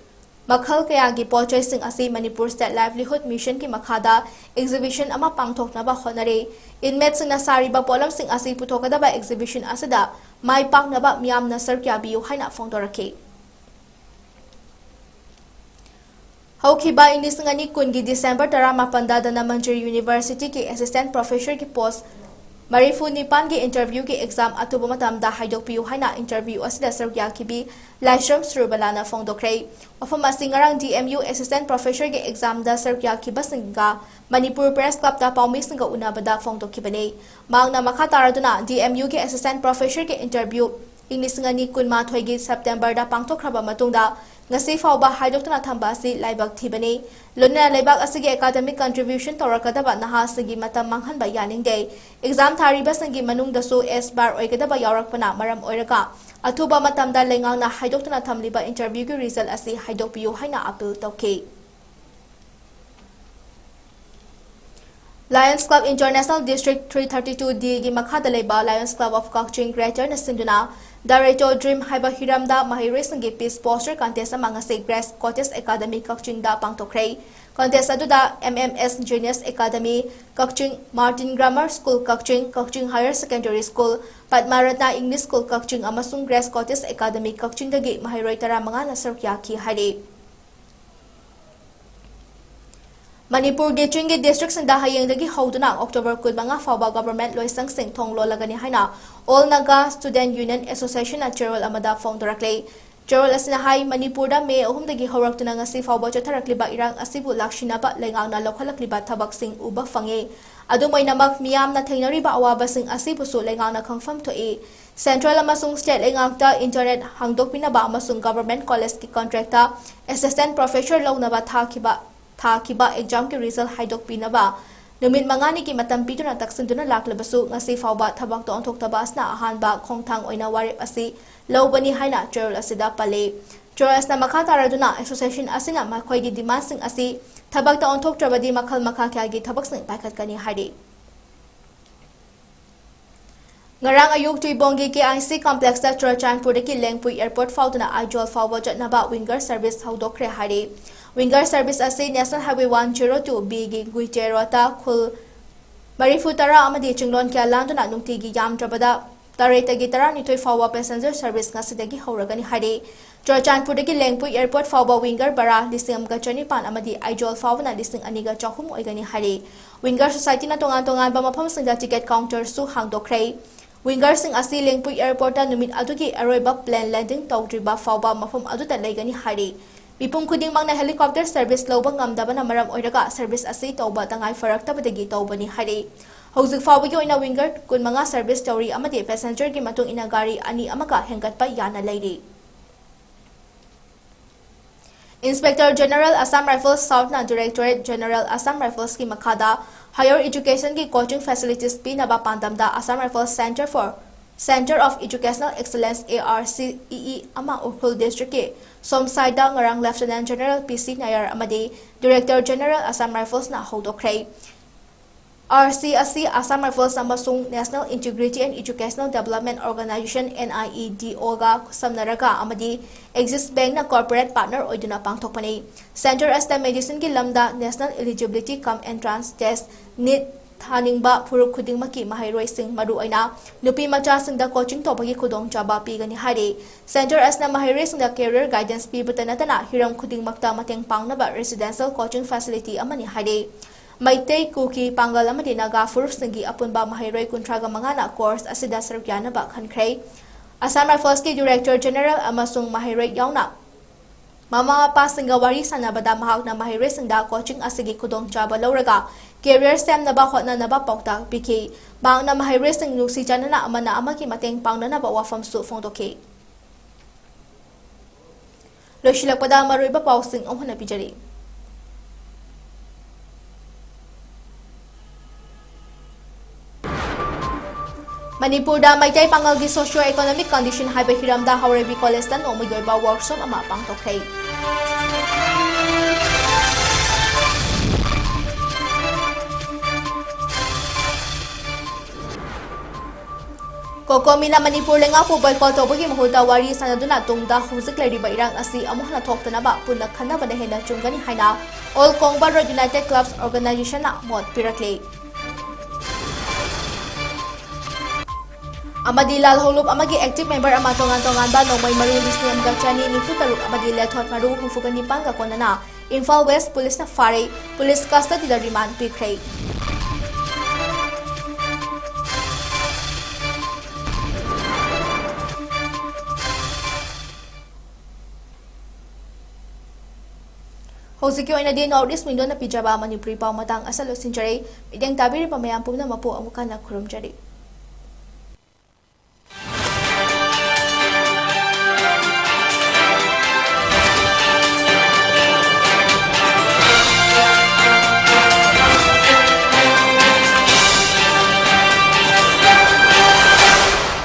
ꯃꯈꯜ ꯀꯌꯥꯒꯤ ꯄꯣꯠꯆꯩꯁꯤꯡ ꯑꯁꯤ Manipur State Livelihood Mission ꯒꯤ ꯃꯈꯥꯗ exhibition ꯑꯃ ꯄꯥꯡꯊꯣꯛꯅꯕ ꯍꯣꯠꯅꯔꯤ꯫ Inmateꯁꯤꯡꯅ ꯁꯥꯔꯤꯕ ꯄꯣꯠꯂꯝꯁꯤꯡ ꯑꯁꯤ ꯄꯨꯊꯣꯛꯀꯗꯕ exhibition ꯑꯁꯤꯗ ꯃꯥꯏ ꯄꯥꯛꯅꯕ ꯃꯤꯌꯥꯝꯅ ꯁꯔꯨꯛ ꯌꯥꯕꯤꯌꯨ ꯍꯥꯏꯅ ꯐꯣꯡꯗꯣꯔꯛꯈꯤ꯫ ꯍꯧꯈꯤꯕ ꯏꯪ ꯂꯤꯁꯤꯡ ꯑꯅꯤ ꯀꯨꯟꯒꯤ December ꯇꯔꯥꯃꯥꯄꯟꯗ ꯙꯅꯃꯟꯖꯨꯔꯤ University ꯒꯤ Assistant Professor ꯒꯤ post ꯃꯔꯤꯐꯨ ꯅꯤꯄꯥꯟꯒꯤ interview ꯒꯤ exam ꯑꯊꯨꯕ ꯃꯇꯝꯗ ꯍꯥꯏꯗꯣꯛꯄꯤꯌꯨ ꯍꯥꯏꯅ interview ꯑꯁꯤꯗ ꯁꯔꯨꯛ ꯌꯥꯈꯤꯕꯤ ꯂꯥꯏꯁ꯭ꯔꯝ ꯁꯨꯔꯕꯂꯥꯅ ꯐꯣꯡꯗꯣꯛꯈ꯭ꯔꯦ꯫ ꯋꯥꯐꯝ ꯑꯁꯤ ꯉꯔꯥꯡ D M U Assistant Professor ꯒꯤ exam ꯗ ꯁꯔꯨꯛ ꯌꯥꯈꯤꯕꯁꯤꯡꯒ ꯃꯅꯤꯄꯨꯔ Press Club ꯇ ꯄꯥꯎꯃꯤꯁꯤꯡꯒ ꯎꯅꯕꯗ ꯐꯣꯡꯗꯣꯛꯈꯤꯕꯅꯤ꯫ ꯃꯍꯥꯛꯅ ꯃꯈꯥ ꯇꯥꯔꯗꯨꯅ D M U ꯒꯤ Assistant Professor ꯒꯤ interview ꯏꯪ ꯂꯤꯁꯤꯡ ꯑꯅꯤ ꯀꯨꯟꯃꯥꯊꯣꯏꯒꯤ September ꯗ ꯄꯥꯡꯊꯣꯛꯈ꯭ꯔꯕ ꯃꯇꯨꯡꯗ ꯉꯁꯤ ꯐꯥꯎꯕ ꯍꯥꯏꯗꯣꯛꯇꯨꯅ ꯊꯝꯕ ꯑꯁꯤ ꯂꯥꯏꯕꯛ ꯊꯤꯕꯅꯤ꯫ ꯂꯣꯏꯅꯅ ꯂꯩꯕꯥꯛ ꯑꯁꯤꯒꯤ academic contribution ꯇꯧꯔꯛꯀꯗꯕ ꯅꯍꯥꯁꯤꯡꯒꯤ ꯃꯇꯝ ꯃꯥꯡꯍꯟꯕ ꯌꯥꯅꯤꯡꯗꯦ꯫ Exam ꯊꯥꯔꯤꯕꯁꯤꯡꯒꯤ ꯃꯅꯨꯡꯗꯁꯨ S bar ꯑꯣꯏꯒꯗꯕ ꯌꯥꯎꯔꯛꯄꯅ ꯃꯔꯝ ꯑꯣꯏꯔꯒ ꯑꯊꯨꯕ ꯃꯇꯝꯗ ꯂꯩꯉꯥꯛꯅ ꯍꯥꯏꯗꯣꯛꯇꯨꯅ ꯊꯝꯂꯤꯕ interview ꯒꯤ result ꯑꯁꯤ ꯍꯥꯏꯗꯣꯛꯄꯤꯌꯨ ꯍꯥꯏꯅ appeal ꯇꯧꯈꯤ꯫ Lions Club International District three thirty-two D ꯒꯤ ꯃꯈꯥꯗ ꯂꯩꯕ Lions Club of Kakching Greater ꯅ ꯁꯤꯟꯗꯨꯅ The Reto Dream ꯍꯥꯏꯕ ꯍꯤꯔꯝꯗ ꯃꯍꯩꯔꯣꯏꯁꯤꯡꯒꯤ peace poster contest ꯑꯃ ꯉꯁꯤ Grace Cottage Academy ꯀꯛꯆꯤꯡꯗ ꯄꯥꯡꯊꯣꯛꯈ꯭ꯔꯦ꯫ Contest ꯑꯗꯨꯗ M M S Genius Academy ꯀꯛꯆꯤꯡ, Martin Grammar School ꯀꯛꯆꯤꯡ, Kakching Higher Secondary School, Padma Ratna English School ꯀꯛꯆꯤꯡ ꯑꯃꯁꯨꯡ Grace Cottage Academy ꯀꯛꯆꯤꯡꯗꯒꯤ ꯃꯍꯩꯔꯣꯏ ꯇꯔꯥꯃꯉꯥꯅ ꯁꯔꯨꯛ ꯌꯥꯈꯤ ꯍꯥꯏꯔꯤ꯫ ꯃꯅꯤꯄꯨꯔꯒꯤ ꯆꯤꯡꯒꯤ districtꯁꯤꯡꯗ ꯍꯌꯦꯡꯗꯒꯤ ꯍꯧꯗꯨꯅ October ꯀꯨꯟꯃꯉꯥ ꯐꯥꯎꯕ government ꯂꯣꯏꯁꯪꯁꯤꯡ ꯊꯣꯡ ꯂꯣꯜꯂꯒꯅꯤ ꯍꯥꯏꯅ All Naga Student Union Associationꯅ ꯆꯦꯔꯣꯜ ꯑꯃꯗ ꯐꯣꯡꯗꯣꯔꯛꯂꯤ꯫ ꯆꯦꯔꯣꯜ ꯑꯁꯤꯅ ꯍꯥꯏ, ꯃꯅꯤꯄꯨꯔꯗ May ꯑꯍꯨꯝꯗꯒꯤ ꯍꯧꯔꯛꯇꯨꯅ ꯉꯁꯤ ꯐꯥꯎꯕ ꯆꯠꯊꯔꯛꯂꯤꯕ ꯏꯔꯥꯡ ꯑꯁꯤꯕꯨ ꯂꯥꯛꯁꯤꯟꯅꯕ ꯂꯩꯉꯥꯛꯅ ꯂꯧꯈꯠꯂꯛꯂꯤꯕ ꯊꯕꯛꯁꯤꯡ ꯎꯕ ꯐꯪꯉꯤ꯫ ꯑꯗꯨꯝ ꯑꯣꯏꯅꯃꯛ, ꯃꯤꯌꯥꯝꯅ ꯊꯦꯡꯅꯔꯤꯕ ꯑꯋꯥꯕꯁꯤꯡ ꯑꯁꯤꯕꯨꯁꯨ ꯂꯩꯉꯥꯛꯅ ꯈꯪꯐꯝ ꯊꯣꯛꯏ꯫ Central ꯑꯃꯁꯨꯡ state ꯂꯩꯉꯥꯛꯇ internet ꯍꯥꯡꯗꯣꯛꯄꯤꯅꯕ ꯑꯃꯁꯨꯡ government collegeꯀꯤ contractꯇ assistant professor ꯂꯧꯅꯕ ꯊꯥꯈꯤꯕ ꯊꯥꯈꯤꯕ ꯑꯦꯛꯖꯥꯝꯒꯤ ꯔꯤꯖꯜ ꯍꯥꯏꯗꯣꯛꯄꯤꯅꯕ ꯅꯨꯃꯤꯠ ꯃꯉꯥꯅꯤꯒꯤ ꯃꯇꯝ ꯄꯤꯗꯨꯅ ꯇꯛꯁꯤꯟꯗꯨꯅ ꯂꯥꯛꯂꯕꯁꯨ, ꯉꯁꯤ ꯐꯥꯎꯕ ꯊꯕꯛꯇ ꯑꯣꯟꯊꯣꯛꯇꯕ ꯑꯁꯤꯅ ꯑꯍꯥꯟꯕ ꯈꯣꯡꯊꯥꯡ ꯑꯣꯏꯅ ꯋꯥꯔꯦꯞ ꯑꯁꯤ ꯂꯧꯕꯅꯤ ꯍꯥꯏꯅ ꯆꯦꯔꯣꯜ ꯑꯁꯤꯗ ꯄꯜꯂꯤ꯫ ꯆꯦꯔꯣꯜ ꯑꯁꯤꯅ ꯃꯈꯥ ꯇꯥꯔꯗꯨꯅ, ꯑꯦꯁꯣꯁꯤꯌꯦꯁꯟ ꯑꯁꯤꯅ ꯃꯈꯣꯏꯒꯤ ꯗꯤꯃꯥꯟꯁꯤꯡ ꯑꯁꯤ ꯊꯕꯛꯇ ꯑꯣꯟꯊꯣꯛꯇ꯭ꯔꯕꯗꯤ ꯃꯈꯜ ꯃꯈꯥ ꯀꯌꯥꯒꯤ ꯊꯕꯛꯁꯤꯡ ꯄꯥꯏꯈꯠꯀꯅꯤ ꯍꯥꯏꯔꯤ꯫ ꯉꯔꯥꯡ ꯑꯌꯨꯛ ꯇꯨꯏꯕꯣꯡꯒꯤ ꯀꯦ ꯑꯥꯏ ꯁꯤ ꯀꯝꯄ꯭ꯂꯦꯛꯁꯇ ꯆꯨꯔꯆꯥꯟꯄꯨꯔꯗꯒꯤ ꯂꯦꯡꯄꯨꯏ ꯑꯦꯌꯔꯄꯣꯔꯠ ꯐꯥꯎꯗꯨꯅ ꯑꯥꯏꯖꯣꯜ ꯐꯥꯎꯕ ꯆꯠꯅꯕ ꯋꯤꯡꯒꯔ ꯁꯔꯚꯤꯁ ꯍꯧꯗꯣꯛꯈ꯭ꯔꯦ ꯍꯥꯏꯔꯤ꯫ ꯋꯤꯡꯒꯔ ꯁꯔꯚꯤꯁ ꯑꯁꯤ National Highway one zero two B ꯒꯤ ꯒꯨꯏꯇꯦ ꯔꯣꯗꯇ ꯈꯨꯜ ꯃꯔꯤꯐꯨ ꯇꯔꯥ ꯑꯃꯗꯤ ꯆꯤꯡꯂꯣꯟ ꯀꯌꯥ ꯂꯥꯟꯗꯨꯅ ꯅꯨꯡꯇꯤꯒꯤ ꯌꯥꯝꯗ꯭ꯔꯕꯗ ꯇꯔꯦꯠꯇꯒꯤ ꯇꯔꯥꯅꯤꯊꯣꯏ ꯐꯥꯎꯕ ꯄꯦꯁꯦꯟꯖꯔ ꯁꯔꯚꯤꯁ ꯉꯁꯤꯗꯒꯤ ꯍꯧꯔꯒꯅꯤ ꯍꯥꯏꯔꯤ꯫ ꯆꯨꯔꯆꯥꯟꯄꯨꯔꯗꯒꯤ ꯂꯦꯡꯄꯨꯏ ꯑꯦꯌꯔꯄꯣꯔꯠ ꯐꯥꯎꯕ ꯋꯤꯡꯒꯔ ꯚꯔꯥ ꯂꯤꯁꯤꯡ ꯑꯃꯒ ꯆꯅꯤꯄꯥꯟ ꯑꯃꯗꯤ ꯑꯥꯏꯖꯣꯜ ꯐꯥꯎꯕꯅ ꯂꯤꯁꯤꯡ ꯑꯅꯤꯒ ꯆꯍꯨꯝ ꯑꯣꯏꯒꯅꯤ ꯍꯥꯏꯔꯤ꯫ ꯋꯤꯡꯒꯔ ꯁꯣꯁꯥꯏꯇꯤꯅ ꯇꯣꯉꯥꯟ ꯇꯣꯉꯥꯟꯕ ꯃꯐꯝꯁꯤꯡꯗ ꯇꯤꯀꯦꯠ ꯀꯥꯎꯟꯇꯔꯁꯨ ꯍꯥꯡꯗꯣꯛꯈ꯭ꯔꯦ꯫ ꯋꯤꯡꯒꯔꯁꯤꯡ ꯑꯁꯤ ꯂꯦꯡꯄꯨꯏ ꯑꯦꯌꯔꯄꯣꯔꯠꯇ ꯅꯨꯃꯤꯠ ꯑꯗꯨꯒꯤ ꯑꯔꯣꯏꯕ ꯄ꯭ꯂꯦꯟ ꯂꯦꯟꯗꯤꯡ ꯇꯧꯗ꯭ꯔꯤꯕ ꯐꯥꯎꯕ ꯃꯐꯝ ꯑꯗꯨꯗ ꯂꯩꯒꯅꯤ ꯍꯥꯏꯔꯤ꯫ ꯃꯤꯄꯨꯝ ꯈꯨꯗꯤꯡꯃꯛꯅ ꯍꯦꯂꯤꯀꯣꯞꯇꯔ ꯁꯔꯚꯤꯁ ꯂꯧꯕ ꯉꯝꯗꯕꯅ ꯃꯔꯝ ꯑꯣꯏꯔꯒ ꯁꯔꯚꯤꯁ ꯑꯁꯤ ꯇꯧꯕ ꯇꯉꯥꯏ ꯐꯔꯛꯇꯕꯗꯒꯤ ꯇꯧꯕꯅꯤ ꯍꯥꯏꯔꯤ꯫ ꯍꯧꯖꯤꯛ ꯐꯥꯎꯕꯒꯤ ꯑꯣꯏꯅ ꯋꯤꯡꯒꯔ ꯀꯨꯟꯃꯉꯥ ꯁꯔꯚꯤꯁ ꯇꯧꯔꯤ ꯑꯃꯗꯤ ꯄꯦꯁꯦꯟꯖꯔꯒꯤ ꯃꯇꯨꯡ ꯏꯟꯅ ꯒꯥꯔꯤ ꯑꯅꯤ ꯑꯃꯒ ꯍꯦꯟꯒꯠꯄ ꯌꯥꯅ ꯂꯩꯔꯤ꯫ Inspector General Assam Rifles Southꯅ Directorate General Assam Riflesꯀꯤ ꯃꯈꯥꯗ higher educationꯒꯤ coaching facilities ꯄꯤꯅꯕ ꯄꯥꯟꯗꯝꯗ Assam Rifles Center for, Center of Educational Excellence, ARCEE ꯑꯃ ꯎꯈ꯭ꯔꯨꯜ ꯗꯤꯁꯇ꯭ꯔꯤꯛꯀꯤ ꯁꯣꯝꯁꯥꯏꯗ ꯉꯔꯥꯡ Lieutenant General P C Nayar ꯑꯃꯗꯤ Director General Assam Riflesꯅ ꯍꯧꯗꯣꯛꯈ꯭ꯔꯦ꯫ ꯑꯥꯔ ꯁꯤ ꯑꯁꯤ Assam Rifles ꯑꯃꯁꯨꯡ National Integrity and Educational Development Organization, NIEDOꯒ ꯈꯨꯠꯁꯝꯅꯔꯒ ꯑꯃꯗꯤ Axis Bankꯅ corporate partner ꯑꯣꯏꯗꯨꯅ ꯄꯥꯡꯊꯣꯛꯄꯅꯤ꯫ Center ꯑꯁꯤꯗ medicineꯒꯤ ꯂꯝꯗ National Eligibility cum Entrance Test, NEET, ꯊꯥꯅꯤꯡꯕ ꯐꯨꯔꯨꯞ ꯈꯨꯗꯤꯡꯃꯛꯀꯤ ꯃꯍꯩꯔꯣꯏꯁꯤꯡ, ꯃꯔꯨꯑꯣꯏꯅ ꯅꯨꯄꯤ ꯃꯆꯥꯁꯤꯡꯗ coaching ꯇꯧꯕꯒꯤ ꯈꯨꯗꯣꯡꯆꯥꯕ ꯄꯤꯒꯅꯤ ꯍꯥꯏꯔꯤ꯫ Center ꯑꯁꯤꯅ ꯃꯍꯩꯔꯣꯏꯁꯤꯡꯗ career guidance ꯄꯤꯕꯇ ꯅꯠꯇꯅ ꯍꯤꯔꯝ ꯈꯨꯗꯤꯡꯃꯛꯇ ꯃꯇꯦꯡ ꯄꯥꯡꯅꯕ residential coaching facility ꯑꯃꯅꯤ ꯍꯥꯏꯔꯤ꯫ ꯃꯩꯇꯩ, ꯀꯨꯀꯤ, ꯄꯥꯡꯒꯜ ꯑꯃꯗꯤ ꯅꯥꯒꯥ ꯐꯨꯔꯨꯞꯁꯤꯡꯒꯤ ꯑꯄꯨꯟꯕ ꯃꯍꯩꯔꯣꯏ ꯀꯨꯟꯊ꯭ꯔꯥꯒ ꯃꯉꯥꯅ course ꯑꯁꯤꯗ ꯁꯔꯨꯛ ꯌꯥꯅꯕ ꯈꯟꯈ꯭ꯔꯦ꯫ Assam Riflesꯀꯤ Director General ꯑꯃꯁꯨꯡ ꯃꯍꯩꯔꯣꯏ ꯌꯥꯎꯅ ꯃꯃꯥ ꯃꯄꯥꯁꯤꯡꯒ ꯋꯥꯔꯤ ꯁꯥꯟꯅꯕꯗ ꯃꯍꯥꯛꯅ ꯃꯍꯩꯔꯣꯏꯁꯤꯡꯗ coaching ꯑꯁꯤꯒꯤ ꯈꯨꯗꯣꯡꯆꯥꯕ ꯂꯧꯔꯒ career ꯁꯦꯝꯅꯕ ꯍꯣꯠꯅꯅꯕ ꯄꯥꯎꯇꯥꯛ ꯄꯤꯈꯤ꯫ ꯃꯍꯥꯛꯅ ꯃꯍꯩꯔꯣꯏꯁꯤꯡ ꯅꯨꯡꯁꯤ ꯆꯥꯟꯅꯅ ꯑꯃꯅ ꯑꯃꯒꯤ ꯃꯇꯦꯡ ꯄꯥꯡꯅꯅꯕ ꯋꯥꯐꯝꯁꯨ ꯐꯣꯡꯗꯣꯛꯈꯤ꯫ ꯂꯣꯏꯁꯤꯜꯂꯛꯄꯗ ꯃꯔꯨꯑꯣꯏꯕ ꯄꯥꯎꯁꯤꯡ ꯑꯃꯨꯛ ꯍꯟꯅ ꯄꯤꯖꯔꯤ꯫ ꯃꯅꯤꯄꯨꯔꯗ ꯃꯩꯇꯩ ꯄꯥꯉꯜꯒꯤ socio economic condition ꯍꯥꯏꯕ ꯍꯤꯔꯝꯗ ꯍꯥꯎꯔꯩꯕꯤ ꯀꯣꯂꯦꯖꯇ ꯅꯣꯡꯃꯒꯤ ꯑꯣꯏꯕ workshop ꯑꯃ ꯄꯥꯡꯊꯣꯛꯈ꯭ꯔꯦ꯫ ꯀꯣꯀꯣꯃꯤꯅ ꯃꯅꯤꯄꯨꯔ ꯂꯩꯉꯥꯛꯄꯨ boycott ꯇꯧꯕꯒꯤ ꯃꯍꯨꯠꯇ ꯋꯥꯔꯤ ꯁꯥꯟꯅꯗꯨꯅ ꯇꯨꯡꯗ ꯍꯧꯖꯤꯛ ꯂꯩꯔꯤꯕ ꯏꯔꯥꯡ ꯑꯁꯤ ꯑꯃꯨꯛ ꯍꯟꯅ ꯊꯣꯛꯇꯅꯕ ꯄꯨꯟꯅ ꯈꯟꯅꯕꯅ ꯍꯦꯟꯅ ꯆꯨꯝꯒꯅꯤ ꯍꯥꯏꯅ All Kongba Road United Clubs Organizationꯅ ꯃꯣꯠ ꯄꯤꯔꯛꯂꯤ꯫ ꯑꯃꯗꯤ ꯂꯥꯜꯍꯧꯂꯨꯞ ꯑꯃꯒꯤ active member ꯑꯃ ꯇꯣꯉꯥꯟ ꯇꯣꯉꯥꯟꯕ ꯅꯣꯡꯃꯩ ꯃꯔꯨ ꯂꯤꯁꯤꯡ ꯑꯃꯒ ꯆꯅꯤ ꯅꯤꯐꯨ ꯇꯔꯨꯛ ꯑꯃꯗꯤ ꯂꯦꯊꯣꯠ ꯃꯔꯨ ꯍꯨꯝꯐꯨꯒ ꯅꯤꯄꯥꯟꯒ ꯀꯣꯟꯅꯅ ꯏꯝꯐꯥꯜ West Policeꯅ ꯐꯥꯔꯦ꯫ Police custodyꯗ remand ꯄꯤꯈ꯭ꯔꯦ꯫ ꯍꯧꯖꯤꯛꯀꯤ ꯑꯣꯏꯅꯗꯤ North East Windowꯅ ꯄꯤꯖꯕ ꯃꯅꯤꯄꯨꯔꯤ ꯄꯥꯎ ꯃꯇꯥꯡ ꯑꯁꯤꯗ ꯂꯣꯏꯁꯤꯟꯖꯔꯦ꯫ ꯃꯤꯠꯌꯦꯡ ꯇꯥꯕꯤꯔꯤꯕ ꯃꯌꯥꯝ ꯄꯨꯝꯅꯃꯛꯄꯨ ꯑꯃꯨꯛ ꯍꯟꯅ ꯈꯨꯔꯨꯝꯖꯔꯤ꯫